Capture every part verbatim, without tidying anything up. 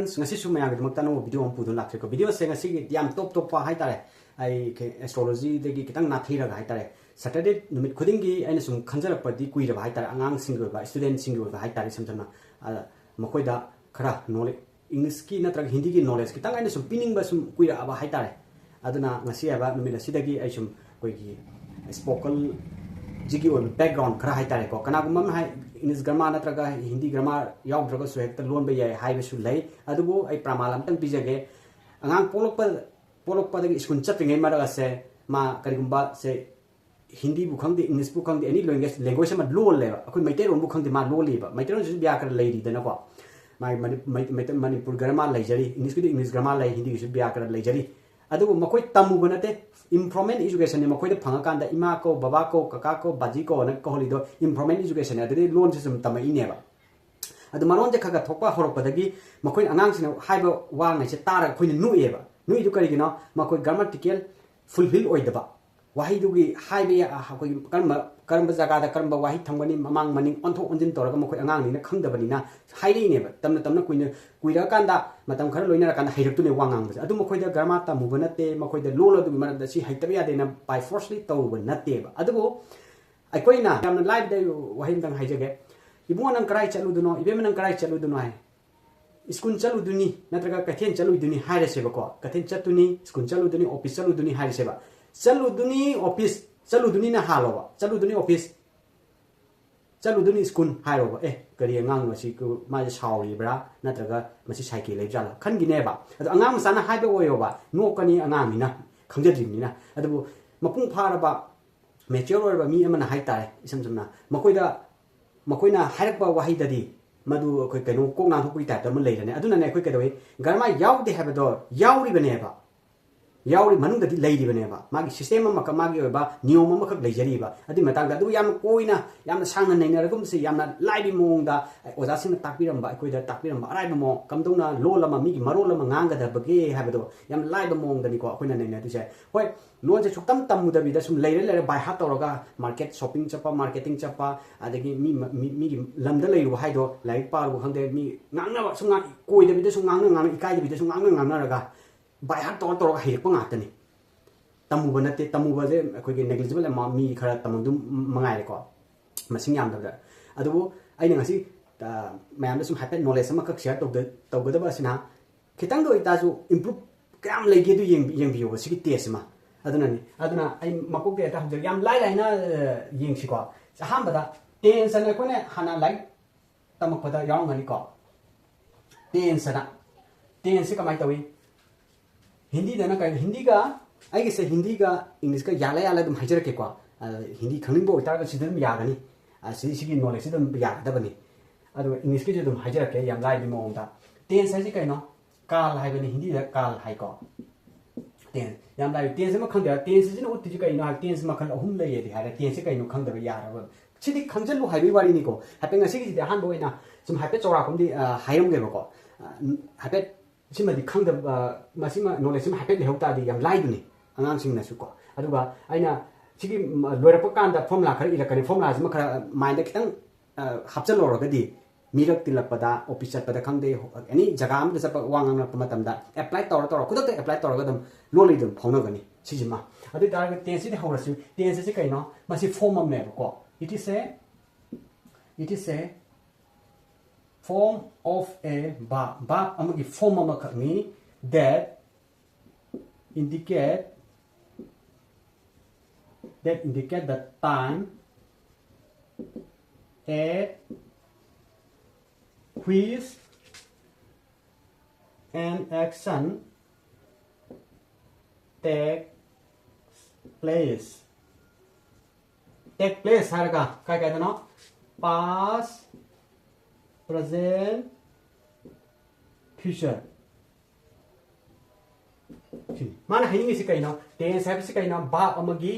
ꯉꯁꯤꯁꯨ ꯃꯌꯥꯝꯒꯤꯗꯃꯛꯇ ꯑꯅꯧꯕ ꯚꯤꯗꯤꯑꯣ ꯑꯃ ꯄꯨꯗꯨꯅ ꯂꯥꯛꯆꯔꯦꯀꯣ꯫ ꯚꯤꯗꯤꯑꯣꯁꯦ ꯉꯁꯤꯒꯤ ꯌꯥꯝ ꯇꯣꯞ ꯇꯣꯞꯄ ꯍꯥꯏꯇꯥꯔꯦ꯫ ꯑꯩ ꯑꯦꯁꯇ꯭ꯔꯣꯂꯣꯖꯤꯗꯒꯤ ꯈꯤꯇꯪ ꯅꯥꯊꯩꯔꯒ ꯍꯥꯏꯇꯥꯔꯦ, ꯁꯇꯔꯗꯦ ꯅꯨꯃꯤꯠ ꯈꯨꯗꯤꯡꯒꯤ ꯑꯩꯅ ꯁꯨꯝ ꯈꯟꯖꯔꯛꯄꯗꯤ ꯀꯨꯏꯔꯕ ꯍꯥꯏꯇꯥꯔꯦ, ꯑꯉꯥꯡꯁꯤꯡꯒꯤ ꯑꯣꯏꯕ, ꯏꯁꯇꯨꯗꯦꯟꯁꯤꯡꯒꯤ ꯑꯣꯏꯕ ꯍꯥꯏꯇꯥꯔꯦ, ꯏꯁꯝ ꯁꯝꯅ, ꯑ, ꯃꯈꯣꯏꯗ ꯈꯔ ꯅꯣꯂꯦꯖ, ꯏꯪꯂꯤꯁꯀꯤ ꯅꯠꯇ꯭ꯔꯒ ꯍꯤꯟꯗꯤꯒꯤ ꯅꯣꯂꯦꯖ ꯈꯤꯇꯪ ꯑꯩꯅ ꯁꯨꯝ ꯄꯤꯅꯤꯡꯕ ꯁꯨꯝ ꯀꯨꯏꯔꯛꯑꯕ ꯍꯥꯏꯇꯥꯔꯦ꯫ ꯑꯗꯨꯅ ꯉꯁꯤ ꯍꯥꯏꯕ ꯅꯨꯃꯤꯠ ꯑꯁꯤꯗꯒꯤ ꯑꯩ ꯁꯨꯝ ꯑꯩꯈꯣꯏꯒꯤ ꯁ꯭ꯄꯣꯀꯟꯁꯤꯒꯤ ꯑꯣꯏꯕ ꯕꯦꯛꯒ꯭ꯔꯥꯎꯟ ꯈꯔ ꯍꯥꯏꯇꯥꯔꯦꯀꯣ, ꯀꯅꯥꯒꯨꯝꯕ ꯑꯃꯅ ꯍꯥꯏ, ꯏꯪꯂꯤꯁ ꯒ꯭ꯔꯃꯥꯔ ꯅꯠꯇ꯭ꯔꯒ ꯍꯤꯟꯗꯤ ꯒ꯭ꯔꯃꯥꯔ ꯌꯥꯎꯗ꯭ꯔꯒꯁꯨ ꯍꯦꯛꯇ ꯂꯣꯟꯕ ꯌꯥꯏ ꯍꯥꯏꯕꯁꯨ ꯂꯩ꯫ ꯑꯗꯨꯕꯨ ꯑꯩ ꯄ꯭ꯔꯃꯥꯟ ꯑꯝꯇꯪ ꯄꯤꯖꯒꯦ꯫ ꯑꯉꯥꯡ ꯄꯣꯛꯂꯛꯄ, ꯄꯣꯛꯂꯛꯄꯗꯒꯤ ꯁ꯭ꯀꯨꯜ ꯆꯠꯇ꯭ꯔꯤꯉꯩ ꯃꯔꯛ ꯑꯁꯦ ꯃꯥ ꯀꯔꯤꯒꯨꯝꯕ ꯁꯦ ꯍꯤꯟꯗꯤꯕꯨ ꯈꯪꯗꯦ, ꯏꯪꯂꯤꯁꯄꯨ ꯈꯪꯗꯦ, ꯑꯦꯅꯤ ꯂꯦꯡꯒ꯭ꯋꯦꯖ, ꯂꯦꯡꯒ꯭ꯋꯦꯖ ꯑꯃ ꯂꯣꯜꯂꯦꯕ꯫ ꯑꯩꯈꯣꯏ ꯃꯩꯇꯩꯔꯣꯟꯕꯨ ꯈꯪꯗꯦ, ꯃꯥ ꯂꯣꯜꯂꯤꯕ꯫ ꯃꯩꯇꯩꯔꯣꯟꯁꯤꯁꯨ ꯕ꯭ꯌꯥꯀꯔꯟ ꯂꯩꯔꯤꯗꯅꯀꯣ꯫ ꯃꯥꯒꯤ ꯃꯅꯤ-, ꯃꯩ-, ꯃꯩꯇꯩ-, ꯃꯅꯤꯄꯨꯔ ꯒ꯭ꯔꯃꯥꯔ ꯂꯩꯖꯔꯤ, ꯏꯪꯂꯤꯁꯀꯤꯗꯤ ꯏꯪꯂꯤꯁ ꯒ꯭ꯔꯃꯥꯔ ꯂꯩ, ꯍꯤꯟꯗꯤꯒꯤꯁꯨ ꯕ꯭ꯌꯥꯀꯔꯟ ꯂꯩꯖꯔꯤ꯫ ꯑꯗꯨꯕꯨ ꯃꯈꯣꯏ ꯇꯝꯃꯨꯕ ꯅꯠꯇꯦ, ꯏꯟꯐꯣꯔꯃꯦꯜ ꯏꯖꯨꯀꯦꯁꯟꯅꯤ꯫ ꯃꯈꯣꯏꯗ ꯐꯪꯉꯀꯥꯟꯗ ꯏꯃꯥ ꯀꯧ, ꯕꯕꯥ ꯀꯧ, ꯀꯀꯥ ꯀꯧ, ꯕꯥꯖꯤ ꯀꯧ ꯑꯅ ꯀꯧꯍꯜꯂꯤꯗꯣ ꯏꯟꯐꯣꯔꯃꯦꯜ ꯏꯖꯨꯀꯦꯁꯟꯅꯤ꯫ ꯑꯗꯨꯗꯤ ꯂꯣꯟꯁꯤ ꯁꯨꯝ ꯇꯝꯃꯛꯏꯅꯦꯕ꯫ ꯑꯗꯨ ꯃꯔꯣꯟꯁꯦ ꯈꯔ ꯈꯔ ꯊꯣꯛꯄ ꯍꯧꯔꯛꯄꯗꯒꯤ ꯃꯈꯣꯏꯅ, ꯑꯉꯥꯡꯁꯤꯡꯅ ꯍꯥꯏꯕ ꯋꯥꯉꯩꯁꯦ ꯇꯥꯔꯒ ꯑꯩꯈꯣꯏꯅ ꯅꯣꯛꯑꯦꯕ꯫ ꯅꯣꯛꯏꯗꯨ ꯀꯔꯤꯒꯤꯅꯣ? ꯃꯈꯣꯏ ꯒ꯭ꯔꯥꯃꯥꯇꯤꯀꯦꯜ ꯐꯨꯜꯐꯤꯜ ꯑꯣꯏꯗꯕ, ꯋꯥꯍꯩꯗꯨꯒꯤ ꯍꯥꯏꯕ ꯌꯥ-, ꯑꯩꯈꯣꯏꯒꯤ ꯀꯔꯝꯕ, ꯀꯔꯝꯕ ꯖꯒꯥꯗ ꯀꯔꯝꯕ ꯋꯥꯍꯩ ꯊꯝꯒꯅꯤ, ꯃꯃꯥꯡ ꯃꯅꯤꯡ ꯑꯣꯟꯊꯣꯛ ꯑꯣꯟꯁꯤꯟ ꯇꯧꯔꯒ ꯃꯈꯣꯏ ꯑꯉꯥꯡꯅꯤꯅ ꯈꯪꯗꯕꯅꯤꯅ ꯍꯥꯏꯔꯛꯏꯅꯦꯕ꯫ ꯇꯞꯅ ꯇꯞꯅ ꯀꯨꯏꯅ ꯀꯨꯏꯔꯛꯑꯀꯥꯟꯗ, ꯃꯇꯝ ꯈꯔ ꯂꯣꯏꯅꯔꯀꯥꯟꯗ ꯍꯩꯔꯛꯇꯣꯏꯅꯦ ꯋꯥ ꯉꯥꯡꯕꯁꯦ꯫ ꯑꯗꯨ ꯃꯈꯣꯏꯗ ꯒ꯭ꯔꯥꯃꯥꯔ ꯇꯝꯃꯨꯕ ꯅꯠꯇꯦ, ꯃꯈꯣꯏꯗ ꯂꯣꯜ ꯑꯗꯨꯒꯤ ꯃꯔꯝꯗ ꯁꯤ ꯍꯩꯇꯕ ꯌꯥꯗꯦꯅ by forcefully ꯇꯧꯔꯨꯕ ꯅꯠꯇꯦꯕ꯫ ꯑꯗꯨꯕꯨ ꯑꯩꯈꯣꯏꯅ ꯌꯥꯝꯅ ꯂꯥꯏꯕꯗ ꯑꯩ ꯋꯥꯍꯩ ꯑꯝꯇꯪ ꯍꯥꯏꯖꯒꯦ꯫ "ꯏꯕꯨꯡꯉꯣ, ꯅꯪ ꯀꯗꯥꯏ ꯆꯠꯂꯨꯗꯣꯏꯅꯣ? ꯏꯕꯦꯝꯃ, ꯅꯪ ꯀꯗꯥꯏ ꯆꯠꯂꯨꯗꯣꯏꯅꯣ?" ꯍꯥꯏ꯫ "ꯁ꯭ꯀꯨꯜ ꯆꯠꯂꯨꯗꯣꯏꯅꯤ ꯅꯠꯇ꯭ꯔꯒ ꯀꯩꯊꯦꯜ ꯆꯠꯂꯨꯗꯣꯏꯅꯤ" ꯍꯥꯏꯔꯁꯦꯕꯀꯣ꯫ ꯀꯩꯊꯦꯜ ꯆꯠꯇꯣꯏꯅꯤ, ꯁ꯭ꯀꯨꯜ ꯆꯠꯂꯨꯗꯣꯏꯅꯤ, ꯑꯣꯐꯤꯁ ꯆꯠꯂꯨꯗꯣꯏꯅꯤ ꯍꯥꯏꯔꯁꯦꯕ꯫ "ꯆꯠꯂꯨꯗꯣꯏꯅꯤ ꯑꯣꯐꯤꯁ, ꯆꯠꯂꯨꯗꯣꯏꯅꯤꯅ" ꯍꯥꯜꯂꯣꯕ꯫ "ꯆꯠꯂꯨꯗꯣꯏꯅꯤ ꯑꯣꯐꯤꯁ, ꯆꯠꯂꯨꯗꯣꯏꯅꯤ ꯁ꯭ꯀꯨꯜ" ꯍꯥꯏꯔꯣꯕ꯫ "ꯑꯦ, ꯀꯔꯤ ꯑꯉꯥꯡꯅꯣ ꯑꯁꯤ? ꯀ-, ꯃꯥꯁꯦ ꯁꯥꯎꯔꯤꯕ꯭ꯔꯥ? ꯅꯠꯇ꯭ꯔꯒ ꯃꯁꯤ ꯁꯥꯏꯀꯦ ꯂꯩꯕ ꯖꯥꯠꯂꯥ?" ꯈꯟꯈꯤꯅꯦꯕ꯫ ꯑꯗꯣ ꯑꯉꯥꯡ ꯃꯆꯥꯅ ꯍꯥꯏꯕ ꯑꯣꯏꯌꯣꯕ, ꯅꯣꯛꯀꯅꯤ, ꯑꯉꯥꯡꯅꯤꯅ ꯈꯪꯖꯗ꯭ꯔꯤꯕꯅꯤꯅ꯫ ꯑꯗꯨꯕꯨ ꯃꯄꯨꯡ ꯐꯥꯔꯕ, ꯃꯦꯆ꯭ꯌꯣꯔ ꯑꯣꯏꯔꯕ ꯃꯤ ꯑꯃꯅ ꯍꯥꯏꯇꯥꯔꯦ, ꯏꯁꯝ ꯁꯝꯅ, ꯃꯈꯣꯏꯗ, ꯃꯈꯣꯏꯅ ꯍꯥꯏꯔꯛꯄ ꯋꯥꯍꯩꯗꯗꯤ ꯃꯗꯨ ꯑꯩꯈꯣꯏ ꯀꯩꯅꯣ, ꯀꯣꯛ ꯅꯥꯟꯊꯣꯛꯄꯒꯤ ꯇꯥꯏꯞꯇ ꯑꯃ ꯂꯩꯔꯅꯤ꯫ ꯑꯗꯨꯅꯅꯦ ꯑꯩꯈꯣꯏ ꯀꯩꯗꯧꯋꯤ? ꯒ꯭ꯔꯥꯃꯥꯔ ꯌꯥꯎꯗꯦ ꯍꯥꯏꯕꯗꯣ ꯌꯥꯎꯔꯤꯕꯅꯦꯕ꯫ ꯌꯥꯎꯔꯤ ꯃꯅꯨꯡꯗꯗꯤ ꯂꯩꯔꯤꯕꯅꯦꯕ꯫ ꯃꯥꯒꯤ system ꯑꯃꯈꯛ, ꯃꯥꯒꯤ ꯑꯣꯏꯕ ꯅꯤꯌꯣꯝ ꯑꯃꯈꯛ ꯂꯩꯖꯔꯤꯕ꯫ ꯑꯗꯨꯒꯤ ꯃꯇꯥꯡꯗ ꯑꯗꯨꯕꯨ ꯌꯥꯝꯅ ꯀꯣꯏꯅ, ꯌꯥꯝꯅ ꯁꯥꯡꯅ ꯅꯩꯅꯔꯒꯨꯝꯁꯤ꯫ ꯌꯥꯝꯅ ꯂꯥꯏꯕ ꯃꯑꯣꯡꯗ ꯑꯣꯖꯥꯁꯤꯡꯅ ꯇꯥꯛꯄꯤꯔꯝꯕ, ꯑꯩꯈꯣꯏꯗ ꯇꯥꯛꯄꯤꯔꯝꯕ ꯑꯔꯥꯏꯕ ꯃꯑꯣꯡ, ꯀꯝꯗꯧꯅ ꯂꯣꯜ ꯑꯃ, ꯃꯤꯒꯤ ꯃꯔꯣꯜ ꯑꯃ ꯉꯥꯡꯒꯗꯕꯒꯦ ꯍꯥꯏꯕꯗꯣ ꯌꯥꯝ ꯂꯥꯏꯕ ꯃꯑꯣꯡꯗꯅꯤꯀꯣ ꯑꯩꯈꯣꯏꯅ ꯅꯩꯅꯗꯣꯏꯁꯦ꯫ ꯍꯣꯏ, ꯂꯣꯟꯁꯦ ꯁꯨꯛꯇꯝ ꯇꯝꯃꯨꯗꯕꯤꯗ ꯁꯨꯝ ꯂꯩꯔ ꯂꯩꯔ by heart ꯇꯧꯔꯒ market shopping ꯆꯠꯄ, marketing ꯆꯠꯄ, ꯑꯗꯒꯤ ꯃꯤ, ꯃꯤ, ꯃꯤꯒꯤ ꯂꯝꯗ ꯂꯩꯔꯨꯕ ꯍꯥꯏꯗꯣ, ꯂꯥꯏꯔꯤꯛ ꯄꯥꯔꯨꯕ ꯈꯪꯗꯦ, ꯃꯤ ꯉꯥꯡꯅꯕ ꯁꯨꯝ ꯉꯥꯡ-, ꯀꯣꯏꯗꯕꯤꯗ ꯁꯨꯝ ꯉꯥꯡꯅ ꯉꯥꯡꯅ, ꯏꯀꯥꯏꯗꯕꯤꯗ ꯁꯨꯝ ꯉꯥꯡꯅ ꯉꯥꯡꯅꯔꯒ by heart ꯇꯧꯔ ꯇꯧꯔꯒ ꯍꯩꯔꯛꯄ ꯉꯥꯛꯇꯅꯤ꯫ ꯇꯝꯃꯨꯕ ꯅꯠꯇꯦ꯫ ꯇꯝꯃꯨꯕꯁꯦ ꯑꯩꯈꯣꯏꯒꯤ negligible amount, ꯃꯤ ꯈꯔ ꯇꯝꯃꯝꯗꯨ ꯃꯉꯥꯏꯔꯦꯀꯣ, ꯃꯁꯤꯡ ꯌꯥꯝꯗꯕꯗ꯫ ꯑꯗꯨꯕꯨ ꯑꯩꯅ ꯉꯁꯤ, ꯑ, ꯃꯌꯥꯝꯗ ꯁꯨꯝ ꯍꯥꯏꯐꯦꯠ knowledge ꯑꯃꯈꯛ share ꯇꯧꯗ-, ꯇꯧꯒꯗꯕ ꯑꯁꯤꯅ, ꯈꯤꯇꯪꯗ ꯑꯣꯏꯇꯥꯔꯁꯨ improve ꯀꯌꯥꯝ ꯂꯩꯒꯦ ꯑꯗꯨ ꯌꯦꯡ-, ꯌꯦꯡꯕꯤꯌꯣꯕ ꯁꯤꯒꯤ test ꯑꯃ꯫ ꯑꯗꯨꯅꯅꯤ꯫ ꯑꯗꯨꯅ ꯑꯩ ꯃꯀꯣꯛꯇꯩ ꯍꯦꯛꯇ ꯍꯧꯖꯔꯒꯦ꯫ ꯌꯥꯝ ꯂꯥꯏ ꯂꯥꯏꯅ, ꯑ, ꯌꯦꯡꯁꯤꯀꯣ꯫ ꯑꯍꯥꯟꯕꯗ tense ꯑꯅ ꯑꯩꯈꯣꯏꯅ ꯍꯥꯟꯅ ꯂꯥꯏꯔꯤꯛ ꯇꯝꯃꯛꯄꯗ ꯌꯥꯎꯔꯝꯒꯅꯤꯀꯣ꯫ Tense ꯑꯅ, tense ꯁꯤ ꯀꯃꯥꯏꯅ ꯇꯧꯏ? ꯍꯤꯟꯗꯤꯗꯅ ꯀꯩ, ꯍꯤꯟꯗꯤꯒ, ꯑꯩꯒꯤꯁꯦ ꯍꯤꯟꯗꯤꯒ English ꯀ ꯌꯥꯜꯂ ꯌꯥꯜꯂ ꯑꯗꯨꯝ ꯍꯥꯏꯖꯔꯛꯀꯦꯀꯣ꯫ ꯑ, ꯍꯤꯟꯗꯤ ꯈꯪꯅꯤꯡꯕ ꯑꯣꯏꯇꯥꯔꯒꯁꯨ ꯁꯤꯗ ꯑꯗꯨꯝ ꯌꯥꯒꯅꯤ꯫ ꯑ, ꯁꯤ, ꯁꯤꯒꯤ knowledge ꯁꯤꯗ ꯑꯗꯨꯝ ꯌꯥꯒꯗꯕꯅꯤ꯫ ꯑꯗꯨꯒ English ꯀꯤꯁꯨ ꯑꯗꯨꯝ ꯍꯥꯏꯖꯔꯛꯀꯦ ꯌꯥꯝ ꯂꯥꯏꯕ ꯃꯑꯣꯡꯗ꯫ Tense ꯍꯥꯏꯁꯤ ꯀꯩꯅꯣ? ꯀꯥꯜ ꯍꯥꯏꯕꯅꯤ, ꯍꯤꯟꯗꯤꯗ ꯀꯥꯜ ꯍꯥꯏꯀꯣ꯫ Tense꯫ ꯌꯥꯝ ꯂꯥꯏꯕ꯫ Tense ꯑꯃ ꯈꯪꯗꯦ꯫ Tense ꯁꯤꯅ ꯎꯠꯇꯣꯏꯁꯤ ꯀꯩꯅꯣ ꯍꯥꯏ, tense ꯃꯈꯜ ꯑꯍꯨꯝ ꯂꯩꯌꯦꯗꯤ ꯍꯥꯏꯔꯦ꯫ Tense ꯁꯤ ꯀꯩꯅꯣ ꯈꯪꯗꯕ ꯌꯥꯔꯕ? ꯁꯤꯗꯤ ꯈꯪꯖꯤꯜꯂꯨ ꯍꯥꯏꯕꯒꯤ ꯋꯥꯔꯤꯅꯤꯀꯣ꯫ ꯍꯥꯏꯐꯦꯠ ꯉꯁꯤꯒꯤꯁꯤꯗꯤ ꯑꯍꯥꯟꯕ ꯑꯣꯏꯅ ꯁꯨꯝ ꯍꯥꯏꯐꯦꯠ ꯆꯥꯎꯔꯥꯛꯄ ꯑꯃꯗꯤ, ꯑ, ꯍꯥꯏꯔꯝꯒꯦꯕꯀꯣ꯫ ꯑ, ꯍꯥꯏꯐꯦꯠ ꯁꯤꯃꯗꯤ ꯈꯪꯗꯕ, ꯑ, ꯃꯁꯤꯃ knowledge ꯁꯤꯃ ꯍꯥꯏꯐꯦꯠ ꯂꯩꯍꯧ ꯇꯥꯔꯗꯤ ꯌꯥꯝ ꯂꯥꯏꯕꯅꯤ ꯑꯉꯥꯡꯁꯤꯡꯅꯁꯨꯀꯣ꯫ ꯑꯗꯨꯒ ꯑꯩꯅ ꯁꯤꯒꯤ, ꯎꯝ, ꯂꯣꯏꯔꯛꯄ ꯀꯥꯟꯗ formula ꯈꯔ ꯏꯔꯛꯀꯅꯤ꯫ Formula ꯁꯤꯃ ꯈꯔ mind ꯗ ꯈꯤꯇꯪ, ꯑ, ꯍꯥꯞꯆꯤꯜꯂꯧꯔꯒꯗꯤ ꯃꯤꯔꯛ ꯇꯤꯜꯂꯛꯄꯗ, office ꯆꯠꯄꯗ ꯈꯪꯗꯦ, any ꯖꯒꯥ ꯑꯃꯗ ꯆꯠꯄ, ꯋꯥ ꯉꯥꯡꯅꯔꯛꯄ ꯃꯇꯝꯗ apply ꯇꯧꯔ ꯇꯧꯔ, ꯈꯨꯗꯛꯇ apply ꯇꯧꯔꯒ ꯑꯗꯨꯝ ꯂꯣꯜꯂꯤ ꯑꯗꯨꯝ ꯐꯥꯎꯅꯒꯅꯤ꯫ ꯁꯤꯁꯤꯃ꯫ ꯑꯗꯨ ꯑꯣꯏꯇꯥꯔꯒꯗꯤ tense ꯁꯤꯗꯤ ꯍꯧꯔꯁꯤ꯫ Tense ꯁꯤ ꯀꯩꯅꯣ? ꯃꯁꯤ form ꯑꯃꯅꯦꯕꯀꯣ꯫ It is a, it is a form of a verb, verb ꯑꯃꯒꯤ form ꯑꯃꯈꯛꯅꯤ, that indicate, that indicate the time at which an action takes place. Take place ꯍꯥꯏꯔꯒ ꯀꯥꯏ ꯀꯥꯏꯗꯅꯣ? Past, present, future꯫ ꯃꯥꯅ ꯍꯥꯏꯅꯤꯡꯉꯤꯁꯤ ꯀꯩꯅꯣ? Tense ꯍꯥꯏꯕꯁꯤ ꯀꯩꯅꯣ? Verb ꯑꯃꯒꯤ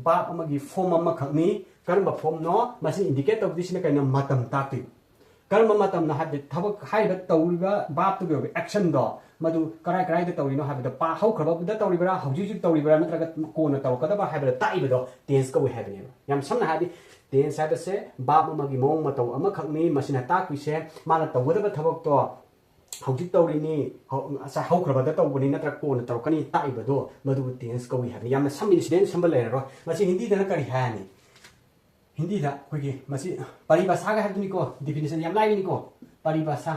verb ꯑꯃꯒꯤ form ꯑꯃꯈꯛꯅꯤ꯫ ꯀꯔꯝꯕ formꯅꯣ? ꯃꯁꯤ indicate ꯇꯧꯗꯣꯏꯁꯤꯅ ꯀꯩꯅꯣ? ꯃꯇꯝ ꯇꯥꯛꯇꯣꯏꯕ꯫ ꯀꯔꯝꯕ ꯃꯇꯝꯅꯣ ꯍꯥꯏꯕꯗꯤ ꯊꯕꯛ ꯍꯥꯏꯔꯤꯕ ꯇꯧꯔꯤꯕ verbꯇꯨꯒꯤ ꯑꯣꯏꯕ actionꯗꯣ ꯃꯗꯨ ꯀꯔꯥꯏ ꯀꯔꯥꯏꯗ ꯇꯧꯔꯤꯅꯣ ꯍꯥꯏꯕꯗꯣ, ꯄꯥ ꯍꯧꯈ꯭ꯔꯕꯗ ꯇꯧꯔꯤꯕ꯭ꯔꯥ, ꯍꯧꯖꯤꯛ ꯍꯧꯖꯤꯛ ꯇꯧꯔꯤꯕ꯭ꯔꯥ, ꯅꯠꯇ꯭ꯔꯒ ꯀꯣꯟꯅ ꯇꯧꯔꯛꯀꯗꯕ ꯍꯥꯏꯕꯗꯣ ꯇꯥꯛꯏꯕꯗꯣ tense ꯀꯧꯏ ꯍꯥꯏꯕꯅꯦꯕ꯫ ꯌꯥꯝ ꯁꯝꯅ ꯍꯥꯏꯔꯗꯤ tense ꯍꯥꯏꯕꯁꯦ verb ꯑꯃꯒꯤ ꯃꯑꯣꯡ ꯃꯇꯧ ꯑꯃꯈꯛꯅꯤ꯫ ꯃꯁꯤꯅ ꯇꯥꯛꯇꯣꯏꯁꯦ ꯃꯥꯅ ꯇꯧꯒꯗꯕ ꯊꯕꯛꯇꯣ ꯍꯧꯖꯤꯛ ꯇꯧꯔꯤꯅꯤ, ꯍꯧ-, ꯉꯁꯥꯏ ꯍꯧꯈ꯭ꯔꯕꯗ ꯇꯧꯕꯅꯤ ꯅꯠꯇ꯭ꯔꯒ ꯀꯣꯟꯅ ꯇꯧꯔꯛꯀꯅꯤ ꯇꯥꯛꯏꯕꯗꯣ ꯃꯗꯨꯕꯨ tense ꯀꯧꯏ ꯍꯥꯏꯕꯅꯤ꯫ ꯌꯥꯝꯅ ꯁꯝꯃꯤꯅꯤ, ꯁꯤꯗꯩ ꯍꯦꯟꯅ ꯁꯝꯕ ꯂꯩꯔꯔꯣꯏ꯫ ꯃꯁꯤ ꯍꯤꯟꯗꯤꯗꯅ ꯀꯔꯤ ꯍꯥꯏꯔꯅꯤ? ꯍꯤꯟꯗꯤꯗ ꯑꯩꯈꯣꯏꯒꯤ ꯃꯁꯤ ꯄꯔꯤꯚꯥꯁꯥꯒ ꯍꯥꯏꯕꯗꯨꯅꯤꯀꯣ, definition ꯌꯥꯝ ꯂꯥꯏꯕꯅꯤꯀꯣ꯫ ꯄꯔꯤꯚꯥꯁꯥ,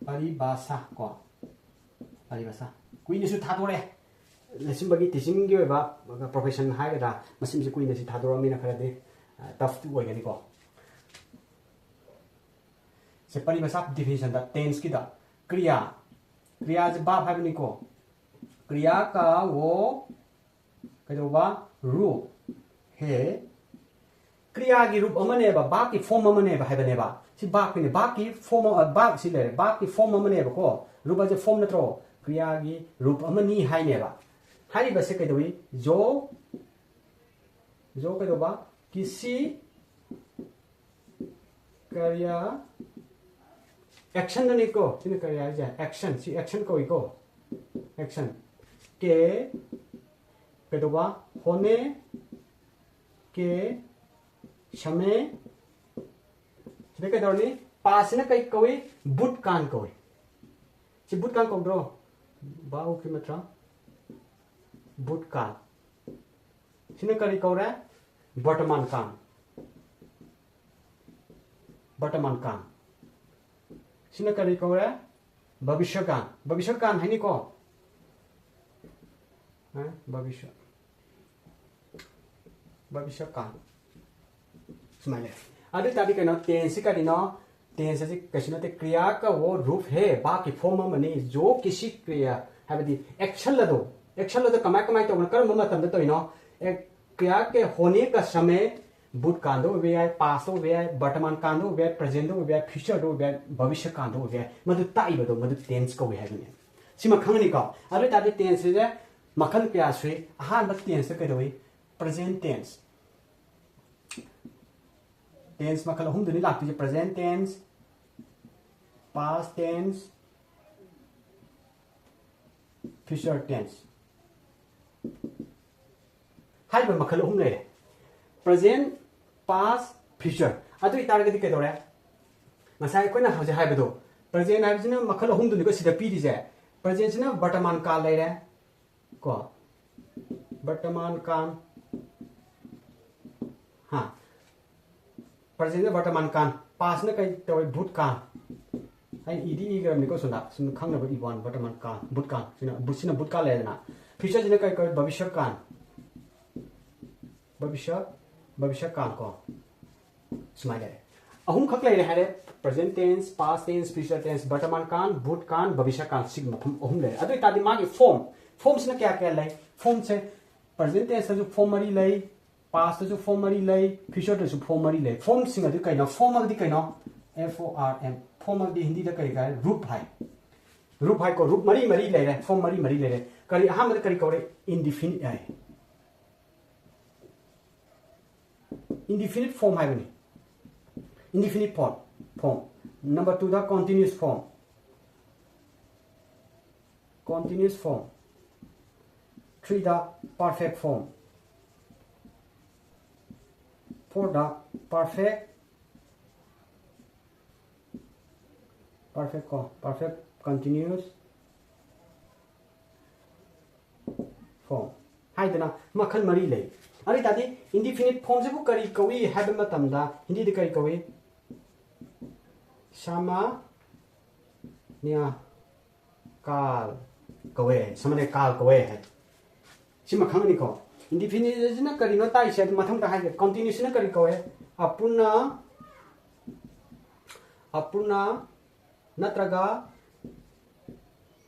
ꯄꯔꯤꯚꯥꯁꯥ ꯀꯣ, ꯄꯔꯤꯚꯥꯁꯥ ꯀꯨꯏꯅꯁꯨ ꯊꯥꯗꯣꯔꯛꯑꯦ꯫ ꯂꯩꯁꯤꯟꯕꯒꯤ teachingꯒꯤ ꯑꯣꯏꯕ profession ꯍꯥꯏꯒꯗ꯭ꯔꯥ, ꯃꯁꯤꯃꯁꯨ ꯀꯨꯏꯅꯁꯨ ꯊꯥꯗꯣꯔꯛꯑꯃꯤꯅ ꯈꯔꯗꯤ, ꯑ, toughꯇꯤ ꯑꯣꯏꯒꯅꯤꯀꯣ꯫ ꯁꯦ, ꯄꯔꯤꯚꯥꯁꯥ definitionꯗ tenseꯀꯤꯗ ꯀ꯭ꯔꯤꯌꯥ, ꯀ꯭ꯔꯤꯌꯥꯁꯦ verb ꯍꯥꯏꯕꯅꯤꯀꯣ꯫ ꯀ꯭ꯔꯤꯌꯥ ꯀꯥ ꯋꯣ ꯀꯩꯗꯧꯕ? ꯔꯨꯞ ꯍꯦ꯫ ꯀ꯭ꯔꯤꯌꯥꯒꯤ ꯔꯨꯞ ꯑꯃꯅꯦꯕ, verbꯀꯤ form ꯑꯃꯅꯦꯕ ꯍꯥꯏꯕꯅꯦꯕ꯫ ꯁꯤ verbꯀꯤꯅꯦ, verbꯀꯤ form ꯑꯃ, verb ꯁꯤ ꯂꯩꯔꯦ, verbꯀꯤ form ꯑꯃꯅꯦꯕꯀꯣ꯫ ꯔꯨꯞ ꯍꯥꯏꯁꯦ form ꯅꯠꯇ꯭ꯔꯣ? ꯀ꯭ꯔꯤꯌꯥꯒꯤ ꯔꯨꯞ ꯑꯃꯅꯤ ꯍꯥꯏꯅꯦꯕ꯫ ꯍꯥꯏꯔꯤꯕꯁꯦ ꯀꯩꯗꯧꯏ? ꯖꯣ, ꯖꯣ ꯀꯩꯗꯧꯕ? ꯀꯤꯁꯤ ꯀꯔꯤꯌꯥ, actionꯗꯅꯤꯀꯣ, ꯁꯤꯅ ꯀꯔꯤꯌꯥ ꯍꯥꯏꯁꯦ? Action, ꯁꯤ action ꯀꯧꯏꯀꯣ, action꯫ ꯀꯦ ꯀꯩꯗꯧꯕ? ꯍꯣꯅꯦ ꯀꯦ ꯁꯃꯦ꯫ ꯁꯤꯗ ꯀꯩꯗꯧꯔꯅꯤ? ꯄꯥꯁꯁꯤꯅ ꯀꯩ ꯀꯧꯏ? ꯚꯨꯠꯀꯥꯟ ꯀꯧꯏ꯫ ꯁꯤ ꯚꯨꯠꯀꯥꯟ ꯀꯧꯗ꯭ꯔꯣ? ꯚꯥꯎ ꯀꯤ ꯃꯇ꯭ꯔꯥ ꯚꯨꯠꯀꯥꯟ꯫ ꯁꯤꯅ ꯀꯔꯤ ꯀꯧꯔꯦ? ꯕꯔꯇꯃꯥꯟ ꯀꯥꯟ꯫ ꯕꯔꯇꯃꯥꯟ ꯀꯥꯟ꯫ ꯁꯤꯅ ꯀꯔꯤ ꯀꯧꯔꯦ? ꯚꯕꯤꯁ꯭ꯌ ꯀꯥꯟ꯫ ꯚꯕꯤꯁ꯭ꯌ ꯀꯥꯟ ꯍꯥꯏꯅꯤꯀꯣ꯫ ꯑ, ꯚꯕꯤꯁ꯭ꯌ, ꯚꯕꯤꯁ꯭ꯌ ꯀꯥꯟ꯫ ꯁꯨꯃꯥꯏꯅ ꯂꯩ꯫ ꯑꯗꯨ ꯑꯣꯏ ꯇꯥꯔꯗꯤ ꯀꯩꯅꯣ? Tenseꯁꯤ ꯀꯔꯤꯅꯣ? Tense ꯑꯁꯤ ꯀꯩꯁꯨ ꯅꯠꯇꯦ, ꯀ꯭ꯔꯤꯌꯥ ꯀ ꯋꯣ ꯔꯨꯞ ꯍꯦ, verb ꯀꯤ form ꯑꯃꯅꯤ꯫ ꯖꯣ ꯀꯤꯁꯤ ꯀ꯭ꯔꯤꯌꯥ ꯍꯥꯏꯕꯗꯤ action ꯑꯗꯣ, action ꯑꯗꯣ ꯀꯃꯥꯏ, ꯀꯃꯥꯏꯅ ꯇꯧꯕꯅꯣ, ꯀꯔꯝꯕ ꯃꯇꯝꯗ ꯇꯧꯔꯤꯅꯣ? ꯑꯦ, ꯀ꯭ꯔꯤꯌꯥ ꯀꯦ ꯍꯣꯅꯦ ꯀ ꯁꯃꯦ ꯚꯨꯠꯀꯥꯟꯗ ꯑꯣꯏꯕ ꯌꯥꯏ, pastꯇ ꯑꯣꯏꯕ ꯌꯥꯏ, ꯕꯔꯇꯃꯥꯟ ꯀꯥꯟꯗ ꯑꯣꯏꯕ ꯌꯥꯏ, presentꯇ ꯑꯣꯏꯕ ꯌꯥꯏ, futureꯗ ꯑꯣꯏꯕ ꯌꯥꯏ, ꯚꯕꯤꯁ꯭ꯌ ꯀꯥꯟꯗ ꯑꯣꯏꯕ ꯌꯥꯏ꯫ ꯃꯗꯨ ꯇꯥꯛꯏꯕꯗꯣ ꯃꯗꯨ tense ꯀꯧꯏ ꯍꯥꯏꯕꯅꯤ꯫ ꯁꯤꯃ ꯈꯪꯉꯅꯤꯀꯣ꯫ ꯑꯗꯨ ꯑꯣꯏꯇꯥꯔꯗꯤ tense ꯁꯦ ꯃꯈꯜ ꯀꯌꯥ ꯁꯨꯏ? ꯑꯍꯥꯟꯕ tense ꯇ ꯀꯩꯗꯧꯏ? Present tense꯫ Tense ꯃꯈꯜ ꯑꯍꯨꯝꯗꯨꯅꯤ ꯂꯥꯛꯇꯣꯏꯁꯦ: present tense, past tense, future tense ꯍꯥꯏꯔꯤꯕ ꯃꯈꯜ ꯑꯍꯨꯝ ꯂꯩꯔꯦ: present, past, future꯫ ꯑꯗꯨ ꯑꯣꯏꯇꯥꯔꯒꯗꯤ ꯀꯩꯗꯧꯔꯦ? ꯉꯁꯥꯏ ꯑꯩꯈꯣꯏꯅ ꯍꯧꯖꯤꯛ ꯍꯥꯏꯕꯗꯣ, present ꯍꯥꯏꯕꯁꯤꯅ ꯃꯈꯜ ꯑꯍꯨꯝꯗꯨꯅꯤꯀꯣ ꯁꯤꯗ ꯄꯤꯔꯤꯁꯦ꯫ Present ꯁꯤꯅ ꯕꯔꯇꯃꯥꯟ ꯀꯥꯜ ꯂꯩꯔꯦ ꯀꯣ, ꯕꯔꯇꯃꯥꯟ ꯀꯥꯜ, ꯍꯥ, present ꯁꯤꯅ ꯕꯔꯇꯃꯥꯟ ꯀꯥꯜ, past ꯅ ꯀꯩ ꯇꯧꯋꯦ? ꯚꯨꯠ ꯀꯥꯜ꯫ ꯑꯩꯅ ꯏꯗꯤ ꯏꯈ꯭ꯔꯕꯅꯤꯀꯣ ꯁꯣꯝꯗ, ꯁꯨꯝ ꯈꯪꯅꯕ ꯏꯕ ꯋꯥꯅꯤ꯫ ꯕꯔꯇꯃꯥꯟ ꯀꯥꯜ, ꯚꯨꯠ ꯀꯥꯜ, ꯁꯤꯅ ꯚꯨꯠ, ꯁꯤꯅ ꯚꯨꯠ ꯀꯥꯜ ꯂꯩꯔꯦꯗꯅ꯫ Future ꯁꯤꯅ ꯀꯩ ꯀꯧꯋꯦ? ꯚꯕꯤꯁ꯭ꯌ ꯀꯥꯜ, ꯚꯕꯤꯁ꯭ꯌ, ꯚꯕꯤꯁ꯭ꯌ ꯀꯥꯜ ꯀꯣ꯫ ꯁꯨꯃꯥꯏꯅ ꯂꯩꯔꯦ꯫ ꯑꯍꯨꯝꯈꯛ ꯂꯩꯔꯦ ꯍꯥꯏꯔꯦ: present tense, past tense, future tense꯫ ꯕꯔꯇꯃꯥꯟ ꯀꯥꯜ, ꯚꯨꯠ ꯀꯥꯜ, ꯚꯕꯤꯁ꯭ꯌ ꯀꯥꯜ, ꯁꯤꯒꯤ ꯃꯐꯝ ꯑꯍꯨꯝ ꯂꯩꯔꯦ꯫ ꯑꯗꯨ ꯑꯣꯏꯇꯥꯔꯗꯤ ꯃꯥꯒꯤ form, form ꯁꯤꯅ ꯀꯌꯥ ꯀꯌꯥ ꯂꯩ? Form ꯁꯦ present tense ꯇꯁꯨ form ꯃꯔꯤ ꯂꯩ, past ꯇꯁꯨ form ꯃꯔꯤ ꯂꯩ, future ꯇꯁꯨ form ꯃꯔꯤ ꯂꯩ꯫ Form ꯁꯤꯡ ꯑꯗꯨ ꯀꯩꯅꯣ? Form ꯑꯗꯤ ꯀꯩꯅꯣ? F O R M꯫ Form ꯑꯗꯤ ꯍꯤꯟꯗꯤꯗ ꯀꯔꯤ ꯀꯥꯏ? Roop ꯍꯥꯏ꯫ Roop ꯍꯥꯏꯀꯣ꯫ Roop ꯃꯔꯤ ꯃꯔꯤ ꯂꯩꯔꯦ, form ꯃꯔꯤ ꯃꯔꯤ ꯂꯩꯔꯦ꯫ ꯀꯔꯤ, ꯑꯍꯥꯟꯕꯗ ꯀꯔꯤ ꯀꯧꯔꯦ? Indefinite ꯍꯥꯏ꯫ Indefinite form ꯍꯥꯏꯕꯅꯤ꯫ Indefinite form, form꯫ Number two ꯗ continuous form, continuous form꯫ Three ꯗ perfect form, four ꯗ perfect, perfect ꯀꯣ, perfect continuous form ꯍꯥꯏꯗꯅ ꯃꯈꯜ ꯃꯔꯤ ꯂꯩ꯫ ꯑꯗꯨ ꯑꯣꯏꯇꯥꯔꯗꯤ indefinite form ꯁꯤꯕꯨ ꯀꯔꯤ ꯀꯧꯏ ꯍꯥꯏꯕ ꯃꯇꯝꯗ ꯍꯤꯟꯗꯤꯗ ꯀꯔꯤ ꯀꯧꯏ? ꯁꯥꯃꯥꯅ꯭ꯌ ꯀꯥꯜ ꯀꯧꯋꯦ, ꯁꯥꯃꯥꯅ꯭ꯌ ꯀꯥꯜ ꯀꯧꯋꯦ ꯍꯥꯏ꯫ ꯁꯤꯃ ꯈꯪꯒꯅꯤꯀꯣ꯫ Indefinite ꯁꯤꯅ ꯀꯔꯤꯅꯣ ꯇꯥꯛꯏꯁꯦ? ꯑꯗꯨ ꯃꯊꯪꯗ ꯍꯥꯏꯒꯦ꯫ Continuous ꯁꯤꯅ ꯀꯔꯤ ꯀꯧꯋꯦ? ꯑꯄꯨꯔꯅ, ꯑꯄꯨꯔꯅ ꯅꯠꯇ꯭ꯔꯒ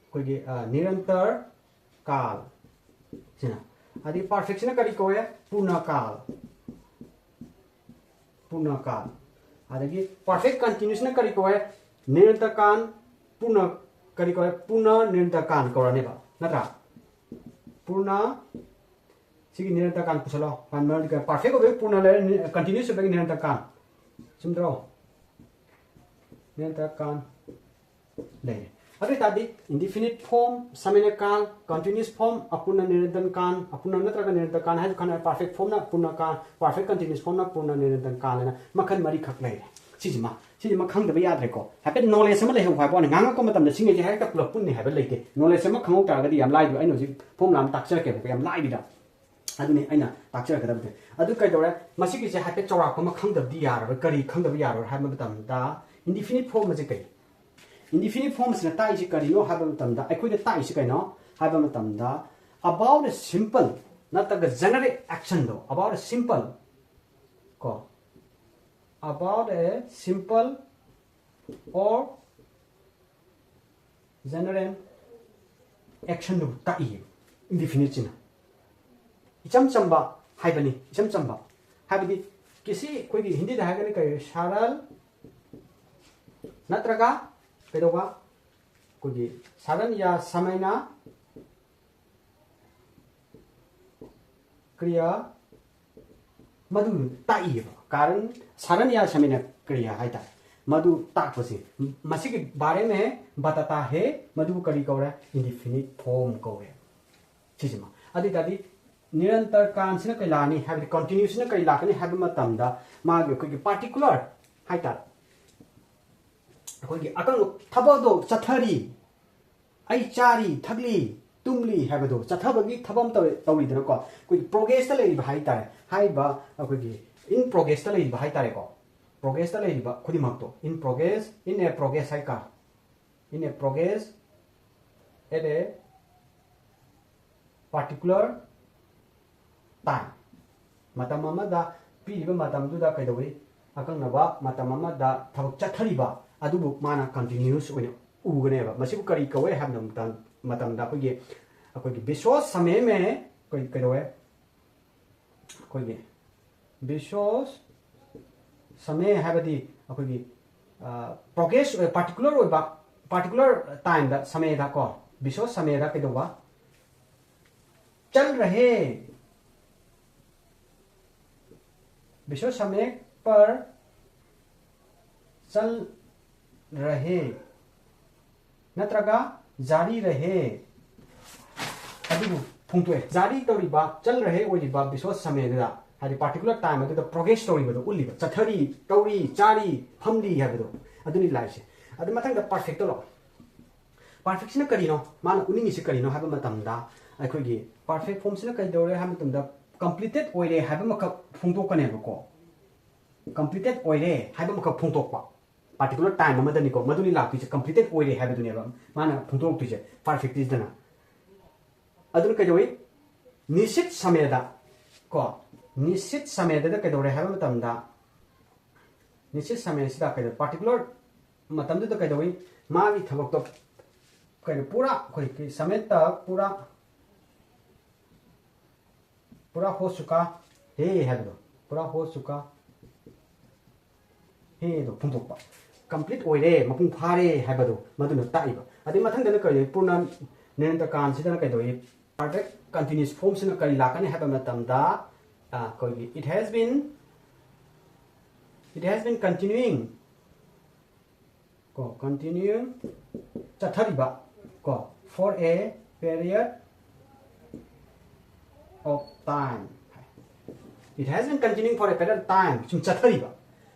ꯑꯩꯈꯣꯏꯒꯤ, ꯑ, ꯅꯤꯔꯟꯇꯔ ꯀꯥꯜ ꯁꯤꯅ꯫ ꯑꯗꯒꯤ perfect ꯁꯤꯅ ꯀꯔꯤ ꯀꯧꯋꯦ? ꯄꯨꯔꯅ ꯀꯥꯜ, ꯄꯨꯔꯅ ꯀꯥꯜ꯫ ꯑꯗꯒꯤ perfect continuous ꯅ ꯀꯔꯤ ꯀꯧꯋꯦ? ꯅꯤꯔꯟꯇꯔ ꯀꯥꯜ, ꯄꯨꯔꯅ, ꯀꯔꯤ ꯀꯧꯔꯦ? ꯄꯨꯔꯅ ꯅꯤꯔꯟꯇꯔ ꯀꯥꯟ ꯀꯧꯔꯅꯦꯕ, ꯅꯠꯇ꯭ꯔꯥ? ꯄꯨꯔꯅ, ꯁꯤꯒꯤ ꯅꯤꯔꯟꯇꯔ ꯀꯥꯟ ꯄꯨꯁꯜꯂꯣ꯫ ꯄꯔꯐꯦꯛ ꯑꯣꯏꯕꯒꯤ ꯄꯨꯔꯅ ꯂꯩꯔꯦ, ꯀꯟꯇꯤꯅ꯭ꯌꯨꯁ ꯑꯣꯏꯕꯒꯤ ꯅꯤꯔꯟꯇꯔ ꯀꯥꯟ꯫ ꯆꯨꯝꯗ꯭ꯔꯣ? ꯅꯤꯔꯟꯇꯔ ꯀꯥꯟ ꯂꯩꯔꯦ꯫ ꯑꯗꯨ ꯑꯣꯏꯇꯥꯔꯗꯤ, indefinite form, ꯁꯃꯦꯅ ꯀꯥꯜ, continuous form, ꯑꯄꯨꯔꯅ ꯅꯤꯔꯟꯇꯔ ꯀꯥꯟ, ꯑꯄꯨꯔꯅ ꯅꯠꯇ꯭ꯔꯒ ꯅꯤꯔꯟꯇꯔ ꯀꯥꯟ ꯍꯥꯏꯁꯨ ꯈꯪꯅꯔꯦ꯫ ꯄꯔꯐꯦꯛ ꯐꯣꯝꯅ ꯄꯨꯔꯅ ꯀꯥꯟ, ꯄꯔꯐꯦꯛ ꯀꯟꯇꯤꯅ꯭ꯌꯨꯁ ꯐꯣꯝꯅ ꯄꯨꯔꯅ ꯅꯤꯔꯟꯇꯔ ꯀꯥꯟ ꯍꯥꯏꯅ ꯃꯈꯜ ꯃꯔꯤꯈꯛ ꯂꯩꯔꯦ꯫ ꯁꯤꯁꯤꯃ, ꯁꯤꯁꯤꯃ ꯈꯪꯗꯕ ꯌꯥꯗ꯭ꯔꯦꯀꯣ꯫ ꯍꯥꯏꯐꯦꯠ ꯅꯣꯂꯦꯖ ꯑꯃ ꯂꯩꯍꯧꯕ ꯍꯥꯏꯕ ꯋꯥꯅꯤ꯫ ꯉꯥꯡꯉꯛꯄ ꯃꯇꯝꯗ ꯁꯤꯉꯩꯁꯦ ꯍꯦꯛꯇ ꯄꯨꯂꯞ ꯄꯨꯟꯅꯤ ꯍꯥꯏꯕ ꯂꯩꯇꯦ꯫ ꯅꯣꯂꯦꯖ ꯑꯃ ꯈꯪꯍꯧ ꯇꯥꯔꯒꯗꯤ ꯌꯥꯝ ꯂꯥꯏꯕ꯫ ꯑꯩꯅ ꯍꯧꯖꯤꯛ ꯐꯣꯝꯂꯥ ꯑꯃ ꯇꯥꯛꯆꯔꯛꯀꯦꯕꯀꯣ, ꯌꯥꯝ ꯂꯥꯏꯕꯤꯗ꯫ ꯑꯗꯨꯅꯤ ꯑꯩꯅ ꯇꯥꯛꯆꯔꯛꯀꯗꯕꯁꯦ꯫ ꯑꯗꯨ ꯀꯩꯗꯧꯔꯦ? ꯃꯁꯤꯒꯤꯁꯦ ꯍꯥꯏꯐꯦꯠ ꯆꯥꯎꯔꯥꯛꯄ ꯑꯃ ꯈꯪꯗꯕꯗꯤ ꯌꯥꯔꯔꯣꯏ꯫ ꯀꯔꯤ ꯈꯪꯗꯕ ꯌꯥꯔꯔꯣꯏ ꯍꯥꯏꯕ ꯃꯇꯝꯗ, indefinite form ꯑꯁꯤ ꯀꯔꯤ? Indefinite form ꯑꯁꯤꯅ ꯇꯥꯛꯏꯁꯤ ꯀꯔꯤꯅꯣ ꯍꯥꯏꯕ ꯃꯇꯝꯗ, ꯑꯩꯈꯣꯏꯗ ꯇꯥꯛꯏꯁꯤ ꯀꯩꯅꯣ ꯍꯥꯏꯕ ꯃꯇꯝꯗ, about a simple ꯅꯠꯇ꯭ꯔꯒ general actionꯗꯣ, about a simple, ꯀꯣ, about a simple or general actionꯗꯨꯕꯨ ꯇꯥꯛꯏ indefiniteꯁꯤꯅ꯫ ꯏꯆꯝ ꯆꯝꯕ ꯍꯥꯏꯕꯅꯤ, ꯏꯆꯝ ꯆꯝꯕ ꯍꯥꯏꯕꯗꯤ, ꯀꯤꯁꯤ ꯑꯩꯈꯣꯏꯒꯤ ꯍꯤꯟꯗꯤꯗ ꯍꯥꯏꯔꯒꯅ ꯀꯔꯤ? ꯁꯔꯜ ꯅꯠꯇ꯭ꯔꯒ ꯀꯩꯗꯧꯕ? ꯑꯩꯈꯣꯏꯒꯤ ꯁꯔꯜ ꯌꯥ ꯁꯃꯩꯅ ꯀ꯭ꯔꯤꯌꯥ ꯃꯗꯨ ꯇꯥꯛꯏꯕ ꯀꯥꯔꯟ, ꯁꯔꯜ ꯌꯥ ꯁꯃꯩꯅ ꯀ꯭ꯔꯤꯌꯥ ꯍꯥꯏꯇꯥꯔꯦ꯫ ꯃꯗꯨ ꯇꯥꯛꯄꯁꯦ, ꯃꯁꯤꯒꯤ ꯕꯥꯔꯦ ꯃꯦ ꯕꯇꯥꯇꯥ ꯍꯦ, ꯃꯗꯨꯕꯨ ꯀꯔꯤ ꯀꯧꯔꯦ? Indefinite form ꯀꯧꯔꯦ꯫ ꯁꯤꯁꯤꯃ꯫ ꯑꯗꯨ ꯑꯣꯏꯇꯥꯔꯗꯤ ꯅꯤꯔꯟꯇꯔ ꯀꯥꯟꯁꯤꯅ ꯀꯩ ꯂꯥꯛꯀꯅꯤ ꯍꯥꯏꯕꯗꯤ, ꯀꯟꯇꯤꯅ꯭ꯌꯨꯁꯤꯅ ꯀꯔꯤ ꯂꯥꯛꯀꯅꯤ ꯍꯥꯏꯕ ꯃꯇꯝꯗ, ꯃꯥꯒꯤ ꯑꯩꯈꯣꯏꯒꯤ ꯄꯥꯔꯇꯤꯀꯨꯂꯔ ꯍꯥꯏꯇꯥꯔꯦ, ꯑꯩꯈꯣꯏꯒꯤ ꯑꯀꯪꯕ ꯊꯕꯛ ꯑꯗꯣ ꯆꯠꯊꯔꯤ, ꯑꯩ ꯆꯥꯔꯤ, ꯊꯛꯂꯤ, ꯇꯨꯝꯂꯤ ꯍꯥꯏꯕꯗꯣ, ꯆꯠꯊꯕꯒꯤ ꯊꯕꯛ ꯑꯃ ꯇꯧꯔꯤ, ꯇꯧꯔꯤꯗꯅꯀꯣ꯫ ꯑꯩꯈꯣꯏꯒꯤ ꯄ꯭ꯔꯣꯒ꯭ꯔꯦꯁꯇ ꯂꯩꯔꯤꯕ ꯍꯥꯏꯇꯥꯔꯦ, ꯍꯥꯏꯔꯤꯕ ꯑꯩꯈꯣꯏꯒꯤ in progressꯇ ꯂꯩꯔꯤꯕ ꯍꯥꯏꯇꯥꯔꯦꯀꯣ, ꯄ꯭ꯔꯣꯒ꯭ꯔꯦꯁꯇ ꯂꯩꯔꯤꯕ ꯈꯨꯗꯤꯡꯃꯛꯇꯣ, in progress, in a progress ꯍꯥꯏꯀꯣ, in a progress at a particular time, ꯃꯇꯝ ꯑꯃꯗ, ꯄꯤꯔꯤꯕ ꯃꯇꯝꯗꯨꯗ ꯀꯩꯗꯧꯏ? ꯑꯀꯛꯅꯕ ꯃꯇꯝ ꯑꯃꯗ ꯊꯕꯛ ꯆꯠꯊꯔꯤꯕ ꯑꯗꯨꯕꯨ ꯃꯥꯅ ꯀꯟꯇꯤꯅ꯭ꯌꯨꯁ ꯑꯣꯏꯅ ꯎꯒꯅꯦꯕ꯫ ꯃꯁꯤꯕꯨ ꯀꯔꯤ ꯀꯧꯋꯦ ꯍꯥꯏꯕ ꯃꯇꯝ-, ꯃꯇꯝꯗ ꯑꯩꯈꯣꯏꯒꯤ, ꯑꯩꯈꯣꯏꯒꯤ ꯕꯤꯁꯣꯁ ꯁꯃꯦ ꯃꯦ ꯀꯩ-, ꯀꯩꯗꯧꯋꯦ? ꯑꯩꯈꯣꯏꯒꯤ ꯕꯤꯁꯣꯁ ꯁꯃꯦ ꯍꯥꯏꯕꯗꯤ ꯑꯩꯈꯣꯏꯒꯤ, ꯑ, ꯄ꯭ꯔꯣꯒ꯭ꯔꯦꯁ, ꯑ, ꯄꯥꯔꯇꯤꯀꯨꯂꯔ ꯑꯣꯏꯕ particular time ꯗ, ꯁꯃꯦꯗ ꯀꯣ, ꯕꯤꯁꯣ ꯁꯃꯦꯗ ꯀꯩꯗꯧꯕ? ꯆꯜ ꯔꯍꯦ, ꯕꯤꯁꯣ ꯁꯃꯦ ꯄꯔ ꯆꯜ ꯔꯍꯦ ꯅꯠꯇ꯭ꯔꯒ ꯖꯥꯔꯤ ꯔꯍꯦ ꯑꯗꯨꯕꯨ ꯐꯣꯡꯗꯣꯛꯑꯦ꯫ ꯖꯥꯔꯤ ꯇꯧꯔꯤꯕ, ꯆꯜ ꯔꯍꯦ ꯑꯣꯏꯔꯤꯕ ꯕꯤꯁꯣ ꯁꯃꯦꯗꯨꯗ, ꯍꯥꯏꯗꯤ particular time ꯑꯗꯨꯗ progress ꯇꯧꯔꯤꯕꯗꯣ ꯎꯠꯂꯤꯕ, ꯆꯠꯊꯔꯤ, ꯇꯧꯔꯤ, ꯆꯥꯔꯤ, ꯐꯝꯂꯤ ꯍꯥꯏꯕꯗꯣ, ꯑꯗꯨꯅꯤ ꯂꯥꯏꯁꯦ꯫ ꯑꯗꯨ ꯃꯊꯪꯗ perfect ꯇꯣ ꯂꯥꯛꯑꯣ꯫ Perfect ꯁꯤꯅ ꯀꯔꯤꯅꯣ? ꯃꯥꯅ ꯎꯠꯅꯤꯡꯉꯤꯁꯤ ꯀꯔꯤꯅꯣ ꯍꯥꯏꯕ ꯃꯇꯝꯗ, ꯑꯩꯈꯣꯏꯒꯤ perfect form ꯁꯤꯅ ꯀꯩꯗꯧꯔꯦ ꯍꯥꯏꯕ ꯃꯇꯝꯗ, completed ꯑꯣꯏꯔꯦ ꯍꯥꯏꯕ ꯑꯃꯈꯛ ꯐꯣꯡꯗꯣꯛꯀꯅꯦꯕꯀꯣ꯫ Completed ꯑꯣꯏꯔꯦ ꯍꯥꯏꯕ ꯑꯃꯈꯛ ꯐꯣꯡꯗꯣꯛꯄ, particular time ꯑꯃꯗꯅꯤꯀꯣ, ꯃꯗꯨꯅꯤ ꯂꯥꯛꯇꯣꯏꯁꯦ, completed ꯑꯣꯏꯔꯦ ꯍꯥꯏꯕꯗꯨꯅꯦꯕ ꯃꯥꯅ ꯐꯣꯡꯗꯣꯔꯛꯇꯣꯏꯁꯦ, perfect ꯁꯤꯗꯅ꯫ ꯑꯗꯨꯅ ꯀꯩꯗꯧꯏ? ꯅꯤꯁꯤꯠ ꯁꯃꯦꯗ ꯀꯣ, ꯅꯤꯁꯤꯠ ꯁꯃꯦꯗꯗ ꯀꯩꯗꯧꯔꯦ ꯍꯥꯏꯕ ꯃꯇꯝꯗ, ꯅꯤꯁꯤꯠ ꯁꯃꯦꯁꯤꯗ ꯀꯩꯗꯧ-, particular ꯃꯇꯝꯗꯨꯗ ꯀꯩꯗꯧꯏ? ꯃꯥꯒꯤ ꯊꯕꯛꯇꯣ ꯀꯩꯅꯣ, ꯄꯨꯔꯥ ꯑꯩꯈꯣꯏ ꯁꯃꯦꯠꯇ ꯄꯨꯔꯥ, ꯄꯨꯔꯥ ꯍꯣ ꯆꯨꯀꯥ ꯍꯦ ꯍꯥꯏꯕꯗꯣ, ꯄꯨꯔꯥ ꯍꯣ ꯆꯨꯀꯥ ꯍꯦꯗꯣ ꯐꯣꯡꯗꯣꯛꯄ, complete ꯑꯣꯏꯔꯦ, ꯃꯄꯨꯡ ꯐꯥꯔꯦ ꯍꯥꯏꯕꯗꯣ ꯃꯗꯨꯅ ꯇꯥꯛꯏꯕ꯫ ꯑꯗꯩ ꯃꯊꯪꯗꯅ ꯀꯩꯗꯧꯏ? ꯄꯨꯔꯅ ꯅꯤꯔꯟꯇꯀꯥꯟꯁꯤꯗꯅ ꯀꯩꯗꯧꯏ? Perfect continuous form ꯁꯤꯅ ꯀꯔꯤ ꯂꯥꯛꯀꯅꯤ ꯍꯥꯏꯕ ꯃꯇꯝꯗ, ꯑ, ꯑꯩꯈꯣꯏꯒꯤ it has been, it has been continuing ꯀꯣ, continue, ꯆꯠꯊꯔꯤꯕ ꯀꯣ, for a period of time꯫ It has been continuing for a period of time. ꯁꯨꯝ ꯆꯠꯊꯔꯤꯕ,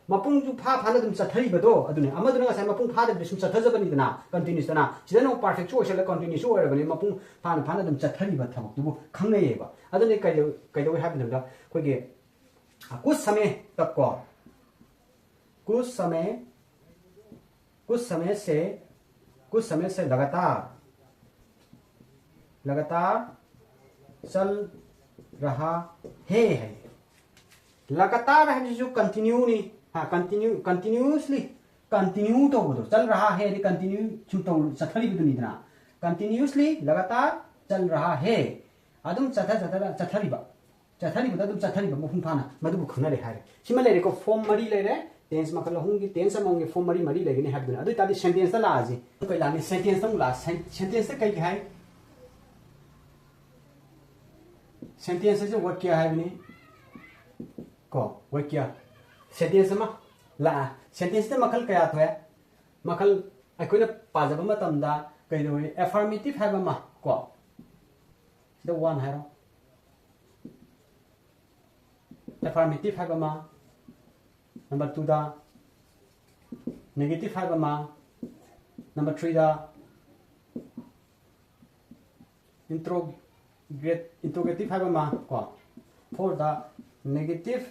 ꯃꯄꯨꯡꯁꯨ ꯐꯥ ꯐꯥꯅ ꯑꯗꯨꯝ ꯆꯠꯊꯔꯤꯕꯗꯣ ꯑꯗꯨꯅꯦ꯫ ꯑꯃꯗꯨꯅ ꯉꯁꯥꯏ ꯃꯄꯨꯡ ꯐꯥꯗꯕꯤꯗ ꯁꯨꯝ ꯆꯠꯊꯖꯕꯅꯤꯗꯅ, continuous ꯇꯅ꯫ ꯁꯤꯗꯅ ꯑꯃꯨꯛ perfect ꯁꯨ ꯑꯣꯏꯁꯜꯂꯦ, continuous ꯁꯨ ꯑꯣꯏꯔꯕꯅꯤ, ꯃꯄꯨꯡ ꯐꯥꯅ ꯐꯥꯅ ꯑꯗꯨꯝ ꯆꯠꯊꯔꯤꯕ ꯊꯕꯛꯇꯨꯕꯨ ꯈꯪꯅꯩꯌꯦꯕ꯫ ꯑꯗꯨꯅ ꯀꯩꯗꯧ-, ꯀꯩꯗꯧꯏ ꯍꯥꯏꯕ ꯃꯇꯝꯗ, ꯑꯩꯈꯣꯏꯒꯤ ꯀꯨꯁ ꯁꯃꯦ ꯇꯛ ꯀꯣ, ꯀꯨꯁ ꯁꯃꯦ, ꯀꯨꯁ ꯁꯃꯦ ꯁꯦ, ꯀꯨꯁ ꯁꯃꯦ ꯁꯦ ꯂꯒꯥꯇꯥꯔ, ꯂꯒꯥꯇꯥꯔ ꯆꯜ ꯔꯍꯥ ꯍꯦ ꯍꯥꯏ꯫ ꯂꯒꯥꯇꯥꯔ ꯍꯥꯏꯕꯁꯤꯁꯨ continue ꯅꯤ꯫ ꯍꯥ, continue, continuously continue ꯇꯧꯕꯗꯣ, ꯆꯜ ꯔꯍꯥ ꯍꯦ ꯍꯥꯏꯗꯤ continue ꯁꯨꯝ ꯇꯧ-, ꯆꯠꯊꯔꯤꯕꯗꯨꯅꯤꯗꯅ꯫ Continuously, ꯂꯒꯥꯇꯥꯔ ꯆꯜ ꯔꯍꯥ ꯍꯦ꯫ ꯑꯗꯨꯝ ꯆꯠꯊ-, ꯆꯠꯊꯔ-, ꯆꯠꯊꯔꯤꯕ꯫ ꯆꯠꯊꯔꯤꯕꯗ ꯑꯗꯨꯝ ꯆꯠꯊꯔꯤꯕ ꯃꯄꯨꯡ ꯐꯥꯅ, ꯃꯗꯨꯕꯨ ꯈꯪꯅꯔꯦ ꯍꯥꯏꯔꯦ꯫ ꯁꯤꯃ ꯂꯩꯔꯦꯀꯣ, form ꯃꯔꯤ ꯂꯩꯔꯦ꯫ Tense ꯃꯈꯜ ꯑꯍꯨꯝꯒꯤ, tense ꯑꯃꯃꯝꯒꯤ form ꯃꯔꯤ ꯃꯔꯤ ꯂꯩꯒꯅꯤ ꯍꯥꯏꯕꯗꯨꯅꯤ꯫ ꯑꯗꯨ ꯑꯣꯏꯇꯥꯔꯗꯤ sentence ꯇ ꯂꯥꯛꯑꯁꯤ꯫ ꯑꯩꯈꯣꯏ ꯂꯥꯛꯑꯅꯤ, sentence ꯇ ꯑꯃꯨꯛ ꯂꯥꯛꯑ-, sen-, sentence ꯇ ꯀꯩ ꯍꯥꯏ? Sentence ꯍꯥꯏꯁꯦ ꯋꯥꯀ꯭ꯌ ꯍꯥꯏꯕꯅꯤ꯫ ꯀꯣ, ꯋꯥꯀ꯭ꯌ꯫ Sentence ꯑꯃ ꯂꯥꯛꯑ꯫ Sentence ꯇ ꯃꯈꯜ ꯀꯌꯥ ꯊꯣꯛꯑꯦ? ꯃꯈꯜ ꯑꯩꯈꯣꯏꯅ ꯄꯥꯖꯕ ꯃꯇꯝꯗ ꯀꯩꯗꯧꯏ? Affirmative ꯍꯥꯏꯕ ꯑꯃ, ꯀꯣ꯫ ꯁꯤꯗ one ꯍꯥꯏꯔꯣ꯫ Affirmative ꯍꯥꯏꯕ ꯑꯃ꯫ Number two ꯗ negative ꯍꯥꯏꯕ ꯑꯃ꯫ Number three ꯗ intro-, interrogative ꯍꯥꯏꯕ ꯑꯃ, ꯀꯣ꯫ Four ꯗ negative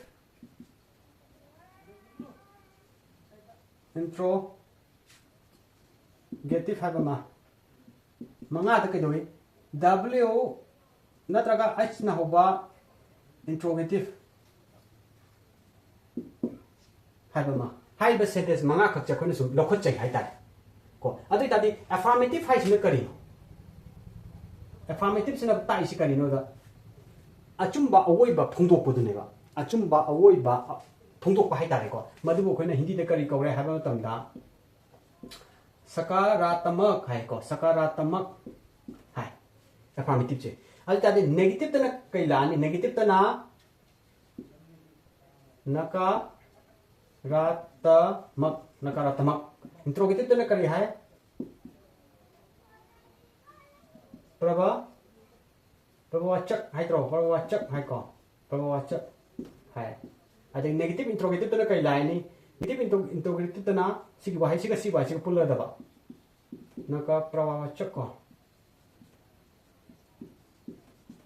interrogative ꯍꯥꯏꯕ ꯑꯃ꯫ ꯃꯉꯥꯗ ꯀꯩꯗꯧꯏ? W ꯅꯠꯇ꯭ꯔꯒ H ꯅ ꯍꯧꯕ interrogative ꯍꯥꯏꯕ ꯑꯃ꯫ ꯍꯥꯏꯔꯤꯕ sentence ꯃꯉꯥꯈꯛꯁꯦ ꯑꯩꯈꯣꯏꯅ ꯁꯨꯝ ꯂꯧꯈꯠꯆꯩ ꯍꯥꯏꯇꯥꯔꯦ꯫ ꯀꯣ, ꯑꯗꯨ ꯑꯣꯏꯇꯥꯔꯗꯤ affirmative ꯍꯥꯏꯁꯤꯅ ꯀꯔꯤꯅꯣ? Affirmative ꯁꯤꯅ ꯇꯥꯛꯏꯁꯤ ꯀꯔꯤꯅꯣꯗ, ꯑꯆꯨꯝꯕ ꯑꯋꯣꯏꯕ ꯐꯣꯡꯗꯣꯛꯄꯗꯨꯅꯦꯕ꯫ ꯑꯆꯨꯝꯕ ꯑꯋꯣꯏꯕ ꯐꯣꯡꯗꯣꯛꯄ ꯍꯥꯏꯇꯥꯔꯦꯀꯣ꯫ ꯃꯗꯨꯕꯨ ꯑꯩꯈꯣꯏꯅ ꯍꯤꯟꯗꯤꯗ ꯀꯔꯤ ꯀꯧꯔꯦ ꯍꯥꯏꯕ ꯃꯇꯝꯗ, ꯁꯀꯥꯔꯥꯇꯃꯛ ꯍꯥꯏꯀꯣ, ꯁꯀꯥꯔꯥꯇꯃꯛ ꯍꯥꯏ, affirmative ꯁꯦ꯫ ꯑꯗꯨ ꯇꯥꯔꯗꯤ negative ꯇꯅ ꯀꯩ ꯂꯥꯛꯑꯅꯤ? Negative ꯇꯅ ꯅꯀꯥꯔꯥꯇꯃꯛ, ꯅꯀꯥꯔꯥꯇꯃꯛ꯫ Interrogative ꯇꯅ ꯀꯔꯤ ꯍꯥꯏ? ꯄ꯭ꯔꯕ ꯄ꯭ꯔꯕꯋꯥꯆꯛ ꯍꯥꯏꯗ꯭ꯔꯣ? ꯄ꯭ꯔꯕꯋꯥꯆꯛ ꯍꯥꯏꯀꯣ? ꯄ꯭ꯔꯕꯋꯥꯆꯛ ꯍꯥꯏ꯫ ꯑꯗꯩ negative interrogative ꯇꯅ ꯀꯩ ꯂꯥꯛꯑꯅꯤ? Negative intro-, interrogative ꯇꯅ ꯁꯤꯒꯤ ꯋꯥꯍꯩꯁꯤꯒ ꯁꯤ ꯋꯥꯍꯩꯁꯤꯒ ꯄꯨꯜꯂꯗꯕ꯫ ꯅꯀꯥꯔꯥꯇꯃꯛ ꯀꯣ꯫